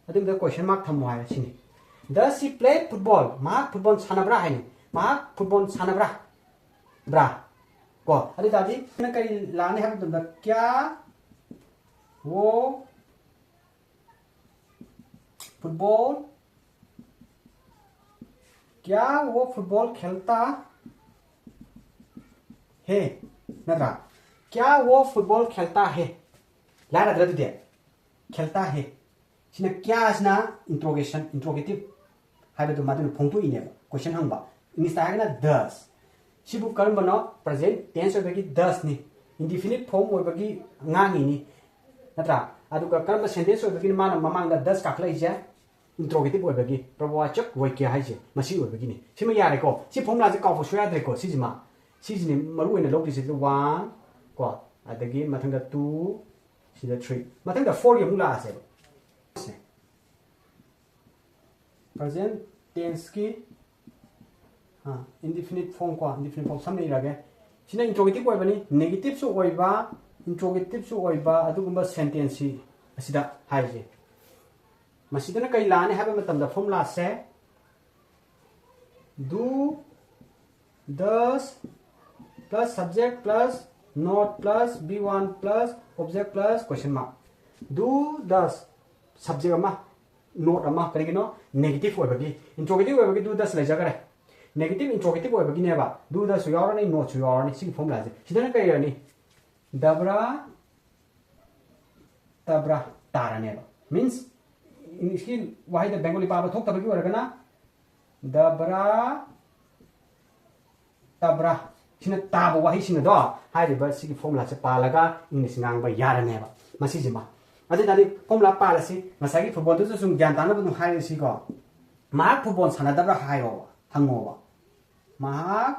ꯑꯗꯨꯒꯤ ꯃꯇꯨꯡꯗ ꯀꯣꯏꯁꯟ ꯃꯥꯔꯛ ꯊꯝꯃꯣ ꯍꯥꯏꯔꯦ꯫ ꯁꯤꯅꯤ꯫ ꯗꯁ ꯍꯤ ꯄ꯭ꯂꯦ ꯐꯨꯠꯕꯣꯜ? ꯃꯍꯥꯛ ꯐꯨꯠꯕꯣꯜ ꯁꯥꯟꯅꯕ꯭ꯔꯥ ꯍꯥꯏꯅꯤ꯫ ꯃꯍꯥꯛ ꯐꯨꯠꯕꯣꯜ ꯁꯥꯟꯅꯕ꯭ꯔꯥ? ꯕ꯭ꯔꯥ? ꯀꯣ ꯑꯗꯨ ꯑꯣꯏꯇꯥꯔꯗꯤ ꯑꯩꯈꯣꯏꯅ ꯀꯔꯤ ꯂꯥꯛꯅꯤ ꯍꯥꯏꯕ ꯃꯇꯝꯗ ꯀ꯭ꯌꯥ ꯋꯣ ꯐꯨꯠꯕꯣꯜ ꯀ꯭ꯌꯥ ꯋꯣ ꯐꯨꯠꯕꯣꯜ ꯈꯦꯜꯇꯥ ꯍꯦ ꯅꯠꯇ꯭ꯔꯥ? ꯀ꯭ꯌꯥ ꯋꯣ ꯐꯨꯠꯕꯣꯜ ꯈꯦꯜꯇꯥ ꯍꯦ ꯂꯥꯏꯔꯗ꯭ꯔꯥ ꯑꯗꯨꯗꯤ? ꯈꯦꯜꯇꯥ ꯍꯦ꯫ ꯁꯤꯅ ꯀ꯭ꯌꯥꯁꯤꯅ ꯏꯟꯇ꯭ꯔꯣꯒꯦꯁꯟ ꯏꯟꯇ꯭ꯔꯣꯒꯦꯇꯤꯞ ꯍꯥꯏꯕꯗꯨ ꯃꯗꯨꯅ ꯐꯣꯡꯗꯣꯛꯏꯅꯦꯕ꯫ ꯀꯣꯏꯁꯟ ꯍꯪꯕ ꯏꯪꯂꯤꯁꯇ ꯍꯥꯏꯔꯒꯅ ꯗꯁ꯫ ꯁꯤꯕꯨ ꯀꯔꯝꯕꯅꯣ? ꯄ꯭ꯔꯖꯦꯟ ꯇꯦꯟꯁ ꯑꯣꯏꯕꯒꯤ ꯗꯁꯅꯤ꯫ ꯏꯟꯗꯤꯐꯤꯅꯤꯠ ꯐꯣꯝ ꯑꯣꯏꯕꯒꯤ ꯉꯥꯡꯉꯤꯅꯤ ꯅꯠꯇ꯭ꯔꯥ? ꯑꯗꯨꯒ ꯀꯔꯝꯕ ꯁꯦꯟꯇꯦꯟꯁ ꯑꯣꯏꯕꯒꯤꯅ ꯃꯥꯅ ꯃꯃꯥꯡꯗ ꯗꯁ ꯀꯥꯈꯠꯂꯛꯏꯁꯦ? ꯏꯟꯇ꯭ꯔꯣꯒꯦꯇꯤꯞ ꯑꯣꯏꯕꯒꯤ ꯄ꯭ꯔꯕꯣꯋꯥꯆꯛ ꯋꯩꯀ꯭ꯌ ꯍꯥꯏꯁꯦ ꯃꯁꯤ ꯑꯣꯏꯕꯒꯤꯅꯤ꯫ ꯁꯤꯃ ꯌꯥꯔꯦꯀꯣ꯫ ꯁꯤ ꯐꯣꯝꯂꯥꯁꯦ ꯀꯥꯎꯕ ꯁꯨꯌꯥ ꯌꯥꯗ꯭ꯔꯦꯀꯣ꯫ ꯁꯤꯁꯤꯃ ꯁꯤꯁꯤꯅꯤ ꯃꯔꯨ ꯑꯣꯏꯅ ꯂꯧꯗꯣꯏꯁꯦ꯫ ꯋꯥꯟ ꯀꯣ ꯑꯗꯒꯤ ꯃꯊꯪꯗ ꯇꯨ ꯁꯤꯗ ꯊ꯭ꯔꯤ ꯃꯊꯪꯗ ꯐꯣꯔꯒꯤ ꯑꯃꯨꯛ ꯂꯥꯛꯑꯁꯦꯕ꯫ ꯄ꯭ꯔꯖꯦꯟ ꯇꯦꯟꯁꯀꯤ ꯏꯟꯗꯤꯐꯤꯅꯤꯠ ꯐꯣꯝ ꯀꯣ ꯏꯟꯗꯤꯐꯤꯅꯤꯠ ꯐꯣꯝ ꯁꯝꯅ ꯏꯔꯒꯦ꯫ ꯁꯤꯅ ꯏꯟꯇ꯭ꯔꯣꯒꯦꯇꯤꯞ ꯑꯣꯏꯕꯅꯤ꯫ ꯅꯦꯒꯦꯇꯤꯞꯁꯨ ꯑꯣꯏꯕ ꯏꯟꯇ꯭ꯔꯣꯒꯦꯇꯤꯞꯁꯨ ꯑꯣꯏꯕ ꯑꯗꯨꯒꯨꯝꯕ ꯁꯦꯟꯇꯦꯟꯁꯁꯤ ꯑꯁꯤꯗ ꯍꯥꯏꯔꯤꯁꯦ꯫ ꯃꯁꯤꯗꯅ ꯀꯔꯤ ꯂꯥꯛꯑꯅꯤ ꯍꯥꯏꯕ ꯃꯇꯝꯗ ꯐꯣꯝꯂꯥꯁꯦ do does plus subject plus not plus V one plus object plus question mark. Do does subject ꯑꯃ ꯅꯣꯠ ꯑꯃ ꯀꯔꯤꯒꯤꯅꯣ? ꯅꯦꯒꯦꯇꯤꯞ ꯑꯣꯏꯕꯒꯤ꯫ ꯏꯟꯇ꯭ꯔꯣꯒꯦꯇꯤꯞ ꯑꯣꯏꯕꯒꯤ ꯗꯨ ꯗꯁ ꯂꯩꯖꯈꯔꯦ꯫ ꯅꯦꯒꯦꯇꯤꯞ ꯏꯟꯇ꯭ꯔꯣꯒꯦꯇꯤꯞ ꯑꯣꯏꯕꯒꯤꯅꯦꯕ ꯗꯨ ꯗꯁꯁꯨ ꯌꯥꯎꯔꯅꯤ ꯅꯣꯠꯁꯨ ꯌꯥꯎꯔꯅꯤ꯫ ꯁꯤꯒꯤ ꯐꯣꯝꯂꯥꯁꯦ ꯁꯤꯗꯅ ꯀꯔꯤ ꯑꯣꯏꯔꯅꯤ? ꯗꯕ꯭ꯔꯥ ꯇꯕ꯭ꯔꯥ ꯇꯥꯔꯅꯦꯕ꯫ ꯃꯤꯟꯁ ꯏꯪꯂꯤꯁꯀꯤ ꯋꯥꯍꯩꯗ ꯕꯦꯡꯒꯣꯂꯤ ꯄꯥꯕ ꯊꯣꯛꯇꯕꯒꯤ ꯑꯣꯏꯔꯒꯅ ꯗꯕ꯭ꯔꯥ ꯇꯕ꯭ꯔꯥ ꯁꯤꯅ ꯇꯥꯕ ꯋꯥꯍꯩꯁꯤꯡ ꯑꯗꯣ ꯍꯥꯏꯔꯤꯕ ꯁꯤꯒꯤ ꯐꯣꯔꯃꯨꯂꯥꯁꯦ ꯄꯥꯜꯂꯒ ꯏꯪꯂꯤꯁ ꯉꯥꯡꯕ ꯌꯥꯔꯅꯦꯕ꯫ ꯃꯁꯤꯁꯤꯃ ꯑꯗꯨ ꯑꯣꯏ ꯇꯥꯔꯗꯤ ꯐꯣꯔꯃꯨꯂꯥ ꯄꯥꯔꯁꯤ꯫ ꯉꯁꯥꯏꯒꯤ ꯐꯨꯠꯕꯣꯜꯗꯨꯁꯨ ꯁꯨꯝ ꯒ꯭ꯌꯥꯟ ꯇꯥꯅꯕ ꯑꯗꯨꯝ ꯍꯥꯏꯔꯁꯤꯀꯣ꯫ ꯃꯍꯥꯛ ꯐꯨꯠꯕꯣꯜ ꯁꯥꯟꯅꯗꯕ꯭ꯔꯥ ꯍꯥꯏꯔꯣꯕ, ꯍꯪꯉꯣꯕ꯫ ꯃꯍꯥꯛ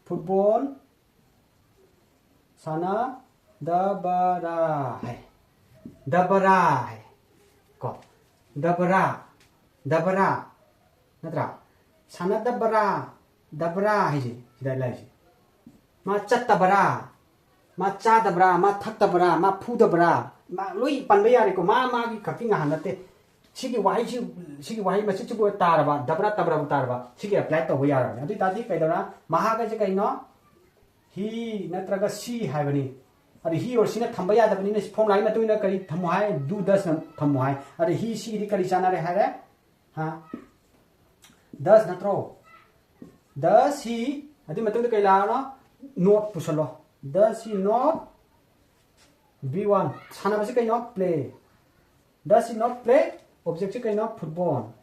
ꯐꯨꯠꯕꯣꯜ ꯁꯥꯟꯅꯗꯕꯔꯥ ꯍꯥꯏ꯫ ꯗꯕꯔꯥ ꯍꯥꯏ꯫ ꯀꯣ꯫ ꯗꯕꯔꯥ꯫ ꯗꯕꯔꯥ꯫ ꯅꯠꯇ꯭ꯔꯥ? ꯁꯥꯟꯅꯗꯕꯔꯥ? ꯗꯕꯔꯥ ꯍꯥꯏꯁꯦ ꯁꯤꯗ ꯂꯩꯔꯤꯁꯦ꯫ ꯃꯥ ꯆꯠꯇꯕꯔꯥ? ꯃꯥ ꯆꯥꯗꯕ꯭ꯔꯥ? ꯃꯥ ꯊꯛꯇꯕ꯭ꯔꯥ? ꯃꯥ ꯐꯨꯗꯕ꯭ꯔꯥ? ꯃꯥ ꯂꯣꯏ ꯄꯟꯕ ꯌꯥꯔꯦꯀꯣ꯫ ꯃꯥ ꯃꯥꯒꯤ ꯈꯛꯀꯤ ꯉꯥꯏꯍꯥꯛ ꯅꯠꯇꯦ꯫ ꯁꯤꯒꯤ ꯋꯥꯍꯩꯁꯤ, ꯁꯤꯒꯤ ꯋꯥꯍꯩ ꯃꯁꯤꯁꯤꯕꯨ ꯇꯥꯔꯕ, ꯗꯕ꯭ꯔꯥ ꯇꯕ꯭ꯔꯥꯕꯨ ꯇꯥꯔꯕ, ꯁꯤꯒꯤ apply ꯇꯧꯕ ꯌꯥꯔꯕꯅꯤ꯫ ꯑꯗꯨ ꯑꯣꯏ ꯇꯥꯔꯗꯤ ꯀꯩꯗꯧꯔ? ꯃꯍꯥꯛ ꯍꯥꯏꯁꯦ ꯀꯩꯅꯣ? He ꯅꯠꯇ꯭ꯔꯒ she ꯍꯥꯏꯕꯅꯤ꯫ ꯑꯗꯨ he or she ꯅ ꯊꯝꯕ ꯌꯥꯗꯕꯅꯤꯅ ꯁꯤ ꯐꯣꯔꯃꯨꯂꯥꯒꯤ ꯃꯇꯨꯡ ꯏꯟꯅ ꯀꯔꯤ ꯊꯝꯃꯣ ꯍꯥꯏ? Do, does ꯅ ꯊꯝꯃꯣ ꯍꯥꯏ꯫ ꯑꯗ he, she ꯒꯤꯗꯤ ꯀꯔꯤ ꯆꯥꯟꯅꯔꯦ ꯍꯥꯏꯔꯦ? ꯍꯥ? Does ꯅꯠꯇ꯭ꯔꯣ? Does he, ꯑꯗꯨꯒꯤ ꯃꯇꯨꯡꯗ ꯀꯩ ꯂꯥꯛꯑꯅꯣ? Not ꯄꯨꯁꯜꯂꯣ꯫ Does he not be one? ꯁꯥꯟꯅꯕꯁꯤ ꯀꯩꯅꯣ? Play꯫ Does he not play? Object ꯁꯤ ꯀꯩꯅꯣ? Football꯫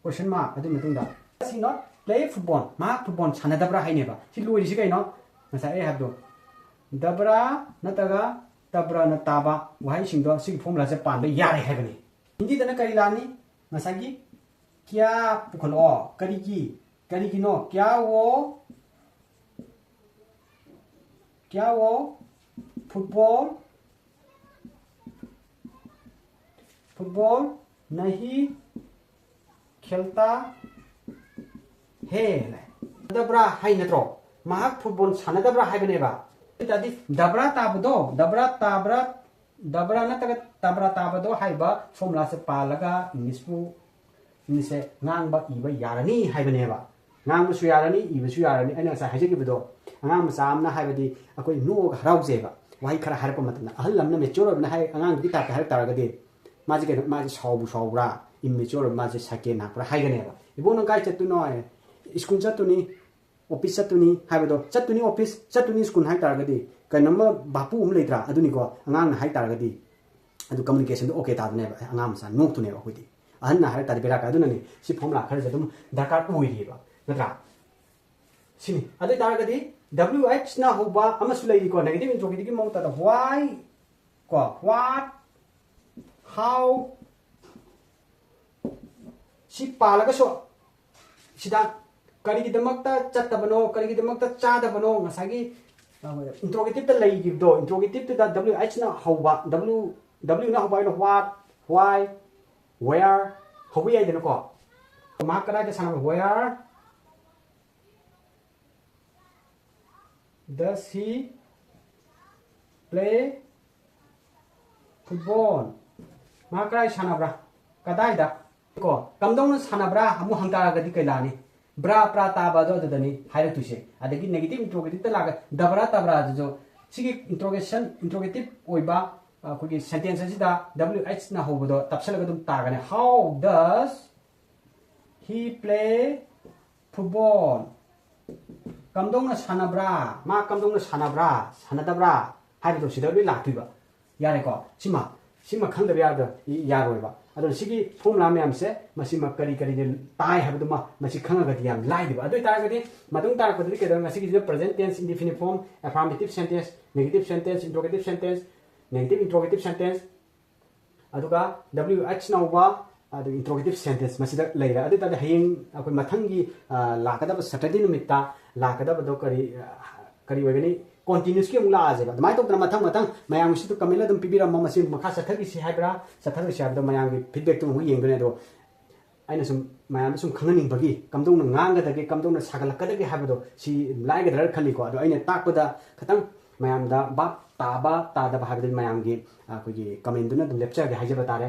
Question mark꯫ ꯑꯗꯨꯒꯤ ꯃꯇꯨꯡꯗ, Does he not play football? ꯃꯍꯥꯛ ꯐꯨꯠꯕꯣꯜ ꯁꯥꯟꯅꯗꯕ꯭ꯔꯥ ꯍꯥꯏꯅꯦꯕ꯫ ꯁꯤ ꯂꯣꯏꯔꯤꯁꯤ ꯀꯩꯅꯣ? ꯉꯁꯥꯏ ꯑꯩ ꯍꯥꯏꯕꯗꯣ, ꯗꯕ꯭ꯔꯥ ꯅꯠꯇ꯭ꯔꯒ ꯇꯕ꯭ꯔꯥꯅ ꯇꯥꯕ ꯋꯥꯍꯩꯁꯤꯡꯗꯣ ꯁꯤꯒꯤ ꯐꯣꯔꯃꯨꯂꯥꯁꯦ ꯄꯥꯟꯕ ꯌꯥꯔꯦ ꯍꯥꯏꯕꯅꯤ꯫ ꯍꯤꯟꯗꯤꯗꯅ ꯀꯔꯤ ꯂꯥꯛꯅꯤ? ꯉꯁꯥꯏꯒꯤ ꯀ꯭ꯌꯥ ꯄꯨꯈꯠꯂꯛꯑꯣ꯫ ꯀꯔꯤꯒꯤ? ꯀꯔꯤꯒꯤꯅꯣ? ꯀ꯭ꯌꯥ ꯋꯣ, ꯀ꯭ꯌꯥ ꯋꯣ ꯐꯨꯠꯕꯣꯜ, ꯐꯨꯠꯕꯣꯜ ꯅꯍꯤ ꯈꯦꯜꯇꯥ ꯍꯦ ꯍꯥꯏ꯫ ꯗꯕ꯭ꯔꯥ ꯍꯥꯏ ꯅꯠꯇ꯭ꯔꯣ? ꯃꯍꯥꯛ ꯐꯨꯠꯕꯣꯜ ꯁꯥꯟꯅꯗꯕ꯭ꯔꯥ ꯍꯥꯏꯕꯅꯦꯕ꯫ ꯑꯗꯨ ꯑꯣꯏ ꯇꯥꯔꯗꯤ ꯗꯕ꯭ꯔꯥ ꯇꯥꯕꯗꯣ, ꯗꯕ꯭ꯔꯥ ꯇꯥꯕ꯭ꯔꯥ, ꯗꯕ꯭ꯔꯥ ꯅꯠꯇ꯭ꯔꯒ ꯇꯕ꯭ꯔꯥ ꯇꯥꯕꯗꯣ ꯍꯥꯏꯕ ꯐꯣꯔꯃꯨꯂꯥꯁꯦ ꯄꯥꯜꯂꯒ ꯏꯪꯂꯤꯁꯄꯨ, ꯏꯪꯂꯤꯁꯁꯦ ꯉꯥꯡꯕ ꯏꯕ ꯌꯥꯔꯅꯤ ꯍꯥꯏꯕꯅꯦꯕ꯫ ꯉꯥꯡꯕꯁꯨ ꯌꯥꯔꯅꯤ, ꯏꯕꯁꯨ ꯌꯥꯔꯅꯤ꯫ ꯑꯩꯅ ꯉꯁꯥꯏ ꯍꯥꯏꯖꯈꯤꯕꯗꯣ, ꯑꯉꯥꯡ ꯃꯆꯥ ꯑꯃꯅ ꯍꯥꯏꯕꯗꯤ ꯑꯩꯈꯣꯏ ꯅꯣꯛꯑꯒ ꯍꯔꯥꯎꯖꯩꯕ꯫ ꯋꯥꯍꯩ ꯈꯔ ꯍꯥꯏꯔꯛꯄ ꯃꯇꯝꯗ ꯑꯍꯜ ꯑꯃꯅ mature ꯑꯣꯏꯕꯅ ꯍꯥꯏ, ꯑꯉꯥꯡꯗꯨꯒꯤ type ꯇ ꯍꯥꯏꯔꯛ ꯇꯥꯔꯒꯗꯤ ꯃꯥꯁꯦ ꯀꯩꯅꯣ, ꯃꯥꯁꯦ ꯁꯥꯎꯕꯨ ꯁꯥꯎꯕ꯭ꯔꯥ, immature ꯑꯣꯏꯕ, ꯃꯥꯁꯦ ꯁꯥꯏꯀꯦꯟ ꯍꯥꯞꯄ꯭ꯔꯥ ꯍꯥꯏꯒꯅꯦꯕ꯫ "ꯏꯕꯨꯡ, ꯅꯪ ꯀꯥꯏ ꯆꯠꯇꯣꯏꯅꯣ?" ꯍꯥꯏ, "ꯁ꯭ꯀꯨꯜ ꯆꯠꯇꯣꯏꯅꯤ, ꯑꯣꯐꯤꯁ ꯆꯠꯇꯣꯏꯅꯤ" ꯍꯥꯏꯕꯗꯣ, "ꯆꯠꯇꯣꯏꯅꯤ ꯑꯣꯐꯤꯁ, ꯆꯠꯇꯣꯏꯅꯤ ꯁ꯭ꯀꯨꯜ" ꯍꯥꯏ ꯇꯥꯔꯒꯗꯤ, ꯀꯩꯅꯣꯝꯃ ꯚꯥꯄꯨ ꯑꯃ ꯂꯩꯇ꯭ꯔꯥ? ꯑꯗꯨꯅꯤꯀꯣ, ꯑꯉꯥꯡꯅ ꯍꯥꯏ ꯇꯥꯔꯒꯗꯤ ꯑꯗꯨ communication ꯗꯣ okay ꯇꯥꯗꯣꯏꯅꯦꯕ꯫ ꯑꯉꯥꯡ ꯃꯆꯥ ꯅꯣꯛꯇꯣꯏꯅꯦꯕ ꯑꯩꯈꯣꯏꯗꯤ꯫ ꯑꯍꯟꯅ ꯍꯥꯏꯔꯛ ꯇꯥꯔꯗꯤ ꯕꯦꯔꯥ ꯀꯥꯏ꯫ ꯑꯗꯨꯅꯅꯦ ꯁꯤ ꯐꯣꯔꯃꯨꯂꯥ ꯈꯔꯁꯦ ꯑꯗꯨꯝ ꯗꯔꯀꯥꯔ ꯑꯣꯏꯔꯤꯑꯕ, ꯅꯠꯇ꯭ꯔꯥ? ꯁꯤꯅꯤ꯫ ꯑꯗꯨ ꯑꯣꯏ ꯇꯥꯔꯒꯗꯤ W H ꯅ ꯍꯧꯕ ꯑꯃꯁꯨ ꯂꯩꯔꯤꯀꯣ, negative interrogative ꯀꯤ ꯃꯑꯣꯡꯗ꯫ Why? ꯀꯣ, what, how, ꯁꯤ ꯄꯥꯜꯂꯒꯁꯨ ꯁꯤꯗ ꯀꯔꯤꯒꯤꯗꯃꯛꯇ ꯆꯠꯇꯕꯅꯣ, ꯀꯔꯤꯒꯤꯗꯃꯛꯇ ꯆꯥꯗꯕꯅꯣ, ꯉꯁꯥꯏꯒꯤ, ꯑ, interrogative ꯇ ꯂꯩꯈꯤꯕꯗꯣ, interrogative ꯇꯨꯗ W H ꯅ ꯍꯧꯕ, W, W ꯅ ꯍꯧꯕ ꯍꯥꯏꯅ what, why, where ꯍꯧꯕ ꯌꯥꯏꯗꯅꯀꯣ꯫ ꯃꯍꯥꯛ ꯀꯗꯥꯏꯗ ꯁꯥꯟꯅꯕ? Where does he play football? ꯃꯍꯥꯛ ꯀꯗꯥꯏ ꯁꯥꯟꯅꯕ꯭ꯔꯥ? ꯀꯗꯥꯏꯗ? ꯀꯣ, ꯀꯝꯗꯧꯅ ꯁꯥꯟꯅꯕ꯭ꯔꯥ ꯑꯃꯨꯛ ꯍꯪꯇꯥꯔꯒꯗꯤ ꯀꯩ ꯂꯥꯛꯑꯅꯤ? ꯕ꯭ꯔꯥ, ꯄ꯭ꯔꯥ, ꯇꯥꯕ ꯑꯗꯣ ꯑꯗꯨꯗꯅꯤ ꯍꯥꯏꯔꯛꯇꯣꯏꯁꯦ꯫ ꯑꯗꯒꯤ negative interrogative ꯇ ꯂꯥꯛꯑꯒ ꯗꯕ꯭ꯔꯥ, ꯇꯕ꯭ꯔꯥ ꯑꯗꯨꯁꯨ ꯁꯤꯒꯤ interrogation, interrogative ꯑꯣꯏꯕ, ꯑ, ꯑꯩꯈꯣꯏꯒꯤ sentence ꯑꯁꯤꯗ W H ꯅ ꯍꯧꯕꯗꯣ ꯇꯞꯁꯜꯂꯒ ꯑꯗꯨꯝ ꯇꯥꯒꯅꯤ꯫ How does he play football? ꯀꯝꯗꯧꯅ ꯁꯥꯟꯅꯕ꯭ꯔꯥ? ꯃꯥ ꯀꯝꯗꯧꯅ ꯁꯥꯟꯅꯕ꯭ꯔꯥ? ꯁꯥꯟꯅꯗꯕ꯭ꯔꯥ? ꯍꯥꯏꯕꯗꯣ ꯁꯤꯗ ꯂꯣꯏ ꯂꯥꯛꯇꯣꯏꯕ꯫ ꯌꯥꯔꯦꯀꯣ? ꯁꯤꯃ, ꯁꯤꯃ ꯈꯪꯗꯕ ꯌꯥꯗ-, ꯌꯥꯔꯣꯏꯕ꯫ ꯑꯗꯨꯅ ꯁꯤꯒꯤ formula ꯃꯌꯥꯝꯁꯦ, ꯃꯁꯤꯃ ꯀꯔꯤ ꯀꯔꯤꯗ ꯇꯥꯏ ꯍꯥꯏꯕꯗꯨꯃ ꯃꯁꯤ ꯈꯪꯉꯒꯗꯤ ꯌꯥꯝ ꯂꯥꯏꯗꯣꯏꯕ꯫ ꯑꯗꯨ ꯑꯣꯏꯇꯥꯔꯒꯗꯤ ꯃꯇꯨꯡ ꯇꯥꯔꯛꯄꯗꯗꯤ ꯀꯩꯗꯧꯔꯦ? ꯉꯁꯤꯒꯤꯁꯤꯅ present tense, indefinite form, affirmative sentence, negative sentence, interrogative sentence, negative interrogative sentence, ꯑꯗꯨꯒ W H ꯅ ꯍꯧꯕ, ꯑꯗꯨꯒ interrogative sentence ꯃꯁꯤꯗ ꯂꯩꯔꯦ꯫ ꯑꯗꯨ ꯑꯣꯏꯇꯥꯔꯗꯤ ꯍꯌꯦꯡ ꯑꯩꯈꯣꯏ ꯃꯊꯪꯒꯤ, ꯑ, ꯂꯥꯛꯀꯗꯕ Saturday ꯅꯨꯃꯤꯠꯇ ꯂꯥꯛꯀꯗꯕꯗꯣ ꯀꯔꯤ, ꯑ, ꯀꯔꯤ ꯑꯣꯏꯒꯅꯤ? Continuous ꯀꯤ ꯑꯃꯨꯛ ꯂꯥꯛꯑꯁꯦꯕ꯫ ꯑꯗꯨꯃꯥꯏꯅ ꯇꯧꯗꯅ ꯃꯊꯪ ꯃꯊꯪ ꯃꯌꯥꯝꯒꯤꯁꯨ comment ꯑꯗꯨꯝ ꯄꯤꯕꯤꯔꯝꯃꯣ꯫ ꯃꯁꯤ ꯃꯈꯥ ꯆꯠꯊꯈꯤꯁꯤ ꯍꯥꯏꯕ꯭ꯔꯥ, ꯆꯠꯊꯔꯣꯏꯁꯤ ꯍꯥꯏꯕꯗꯣ ꯃꯌꯥꯝꯒꯤ feedback ꯇꯨ ꯑꯃꯨꯛ ꯌꯦꯡꯗꯣꯏꯅꯦ꯫ ꯑꯗꯣ ꯑꯩꯅ ꯁꯨꯝ ꯃꯌꯥꯝꯗ ꯁꯨꯝ ꯈꯪꯍꯟꯅꯤꯡꯕꯒꯤ, ꯀꯝꯗꯧꯅ ꯉꯥꯡꯒꯗꯒꯦ, ꯀꯝꯗꯧꯅ ꯁꯥꯒꯠꯂꯛꯀꯗꯒꯦ ꯍꯥꯏꯕꯗꯣ ꯁꯤ ꯂꯥꯏꯒꯗ꯭ꯔꯥ ꯈꯜꯂꯤꯀꯣ꯫ ꯑꯗꯣ ꯑꯩꯅ ꯇꯥꯛꯄꯗ ꯈꯤꯇꯪ ꯃꯌꯥꯝꯗ ꯚꯥꯞ ꯇꯥꯕ ꯇꯥꯗꯕ ꯍꯥꯏꯕꯗꯨꯗꯤ ꯃꯌꯥꯝꯒꯤ, ꯑ, ꯑꯩꯈꯣꯏꯒꯤ comment ꯇꯨꯅ ꯑꯗꯨꯝ ꯂꯦꯞꯆꯔꯒꯦ ꯍꯥꯏꯖꯕ ꯇꯥꯔꯦ꯫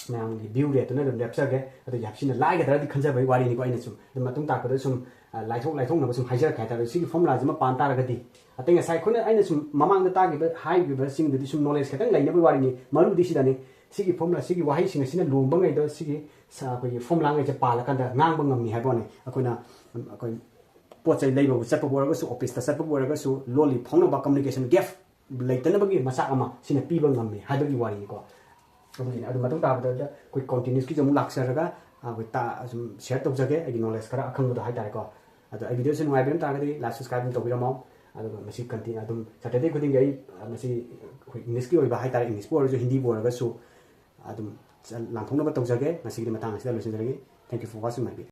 ꯃꯌꯥꯝꯒꯤ view rate ꯇꯨꯅ ꯑꯗꯨꯝ ꯂꯦꯞꯆꯒꯦ꯫ ꯑꯗꯣ ꯌꯥꯝ ꯁꯤꯅ ꯂꯥꯏꯒꯗ꯭ꯔꯗꯤ ꯈꯟꯖꯕꯒꯤ ꯋꯥꯔꯤꯅꯤꯀꯣ꯫ ꯑꯩꯅ ꯁꯨꯝ ꯑꯗꯨꯝ ꯃꯇꯨꯡ ꯇꯥꯔꯛꯄꯗ ꯁꯨꯝ, ꯑ, ꯂꯥꯏꯊꯣꯛ ꯂꯥꯏꯊꯣꯛꯅꯕ ꯁꯨꯝ ꯍꯥꯏꯖꯔꯛꯀꯦ ꯍꯥꯏꯇꯥꯔꯦ꯫ ꯁꯤꯒꯤ formula ꯁꯤꯃ ꯄꯥꯟ ꯇꯥꯔꯒꯗꯤ, ꯑꯇꯩ ꯉꯁꯥꯏ ꯑꯩꯈꯣꯏꯅ, ꯑꯩꯅ ꯁꯨꯝ ꯃꯃꯥꯡꯗ ꯇꯥꯈꯤꯕ, ꯍꯥꯏꯈꯤꯕꯁꯤꯡꯗꯨꯗꯤ ꯁꯨꯝ knowledge ꯈꯤꯇꯪ ꯂꯩꯅꯕꯒꯤ ꯋꯥꯔꯤꯅꯤ꯫ ꯃꯔꯨꯗꯤ ꯁꯤꯗꯅꯤ꯫ ꯁꯤꯒꯤ formula, ꯁꯤꯒꯤ ꯋꯥꯍꯩꯁꯤꯡ ꯑꯁꯤꯅ ꯂꯣꯡꯕꯉꯩꯗꯣ ꯁꯤꯒꯤ ꯁ-, ꯑꯩꯈꯣꯏꯒꯤ formula ꯉꯩꯁꯦ ꯄꯥꯜꯂꯀꯥꯟꯗ ꯉꯥꯡꯕ ꯉꯝꯃꯤ ꯍꯥꯏꯕ ꯋꯥꯅꯤ꯫ ꯑꯩꯈꯣꯏꯅ, ꯑꯩꯈꯣꯏ ꯄꯣꯠ ꯆꯩ ꯂꯩꯕꯕꯨ ꯆꯠꯄꯕꯨ ꯑꯣꯏꯔꯒꯁꯨ, office ꯇ ꯆꯠꯄꯕꯨ ꯑꯣꯏꯔꯒꯁꯨ, ꯂꯣꯜꯂꯤ ꯐꯥꯎꯅꯕ communication gap ꯂꯩꯇꯅꯕꯒꯤ ꯃꯆꯥꯛ ꯑꯃ ꯁꯤꯅ ꯄꯤꯕ ꯉꯝꯃꯤ ꯍꯥꯏꯕꯒꯤ ꯋꯥꯔꯤꯅꯤꯀꯣ꯫ ꯑꯗꯨꯒꯤꯅꯤ꯫ ꯑꯗꯨ ꯃꯇꯨꯡ ꯇꯥꯕꯗ ꯑꯩꯈꯣꯏ continuous ꯀꯤꯁꯨ ꯑꯃꯨꯛ ꯂꯥꯛꯆꯔꯒ, ꯑꯩꯈꯣꯏ ꯇꯥ-, ꯁꯨꯝ share ꯇꯧꯖꯒꯦ ꯑꯩꯒꯤ knowledge ꯈꯔ ꯑꯈꯪꯕꯗꯣ ꯍꯥꯏꯇꯥꯔꯦꯀꯣ꯫ ꯑꯗꯣ ꯑꯩ videoꯁꯦ ꯅꯨꯡꯉꯥꯏꯕꯤꯔꯝ ꯇꯥꯔꯒꯗꯤ like, subscribe ꯑꯗꯨꯝ ꯇꯧꯕꯤꯔꯝꯃꯣ꯫ ꯑꯗꯨꯒ ꯃꯁꯤ continue ꯑꯗꯨꯝ Saturday ꯈꯨꯗꯤꯡꯒꯤ ꯑꯩ, ꯑ, ꯃꯁꯤ ꯑꯩꯈꯣꯏ Englishꯀꯤ ꯑꯣꯏꯕ ꯍꯥꯏꯇꯥꯔꯦ, Englishꯄꯨ ꯑꯣꯏꯔꯁꯨ, ꯍꯤꯟꯗꯤꯕꯨ ꯑꯣꯏꯔꯒꯁꯨ ꯑꯗꯨꯝ ꯆ-, ꯂꯥꯟꯊꯣꯛꯅꯕ ꯇꯧꯖꯒꯦ꯫ ꯉꯁꯤꯒꯤꯗꯤ ꯃꯇꯥꯡ ꯑꯁꯤꯗ ꯂꯣꯏꯁꯤꯟꯖꯔꯒꯦ꯫ Thank you for watching my video.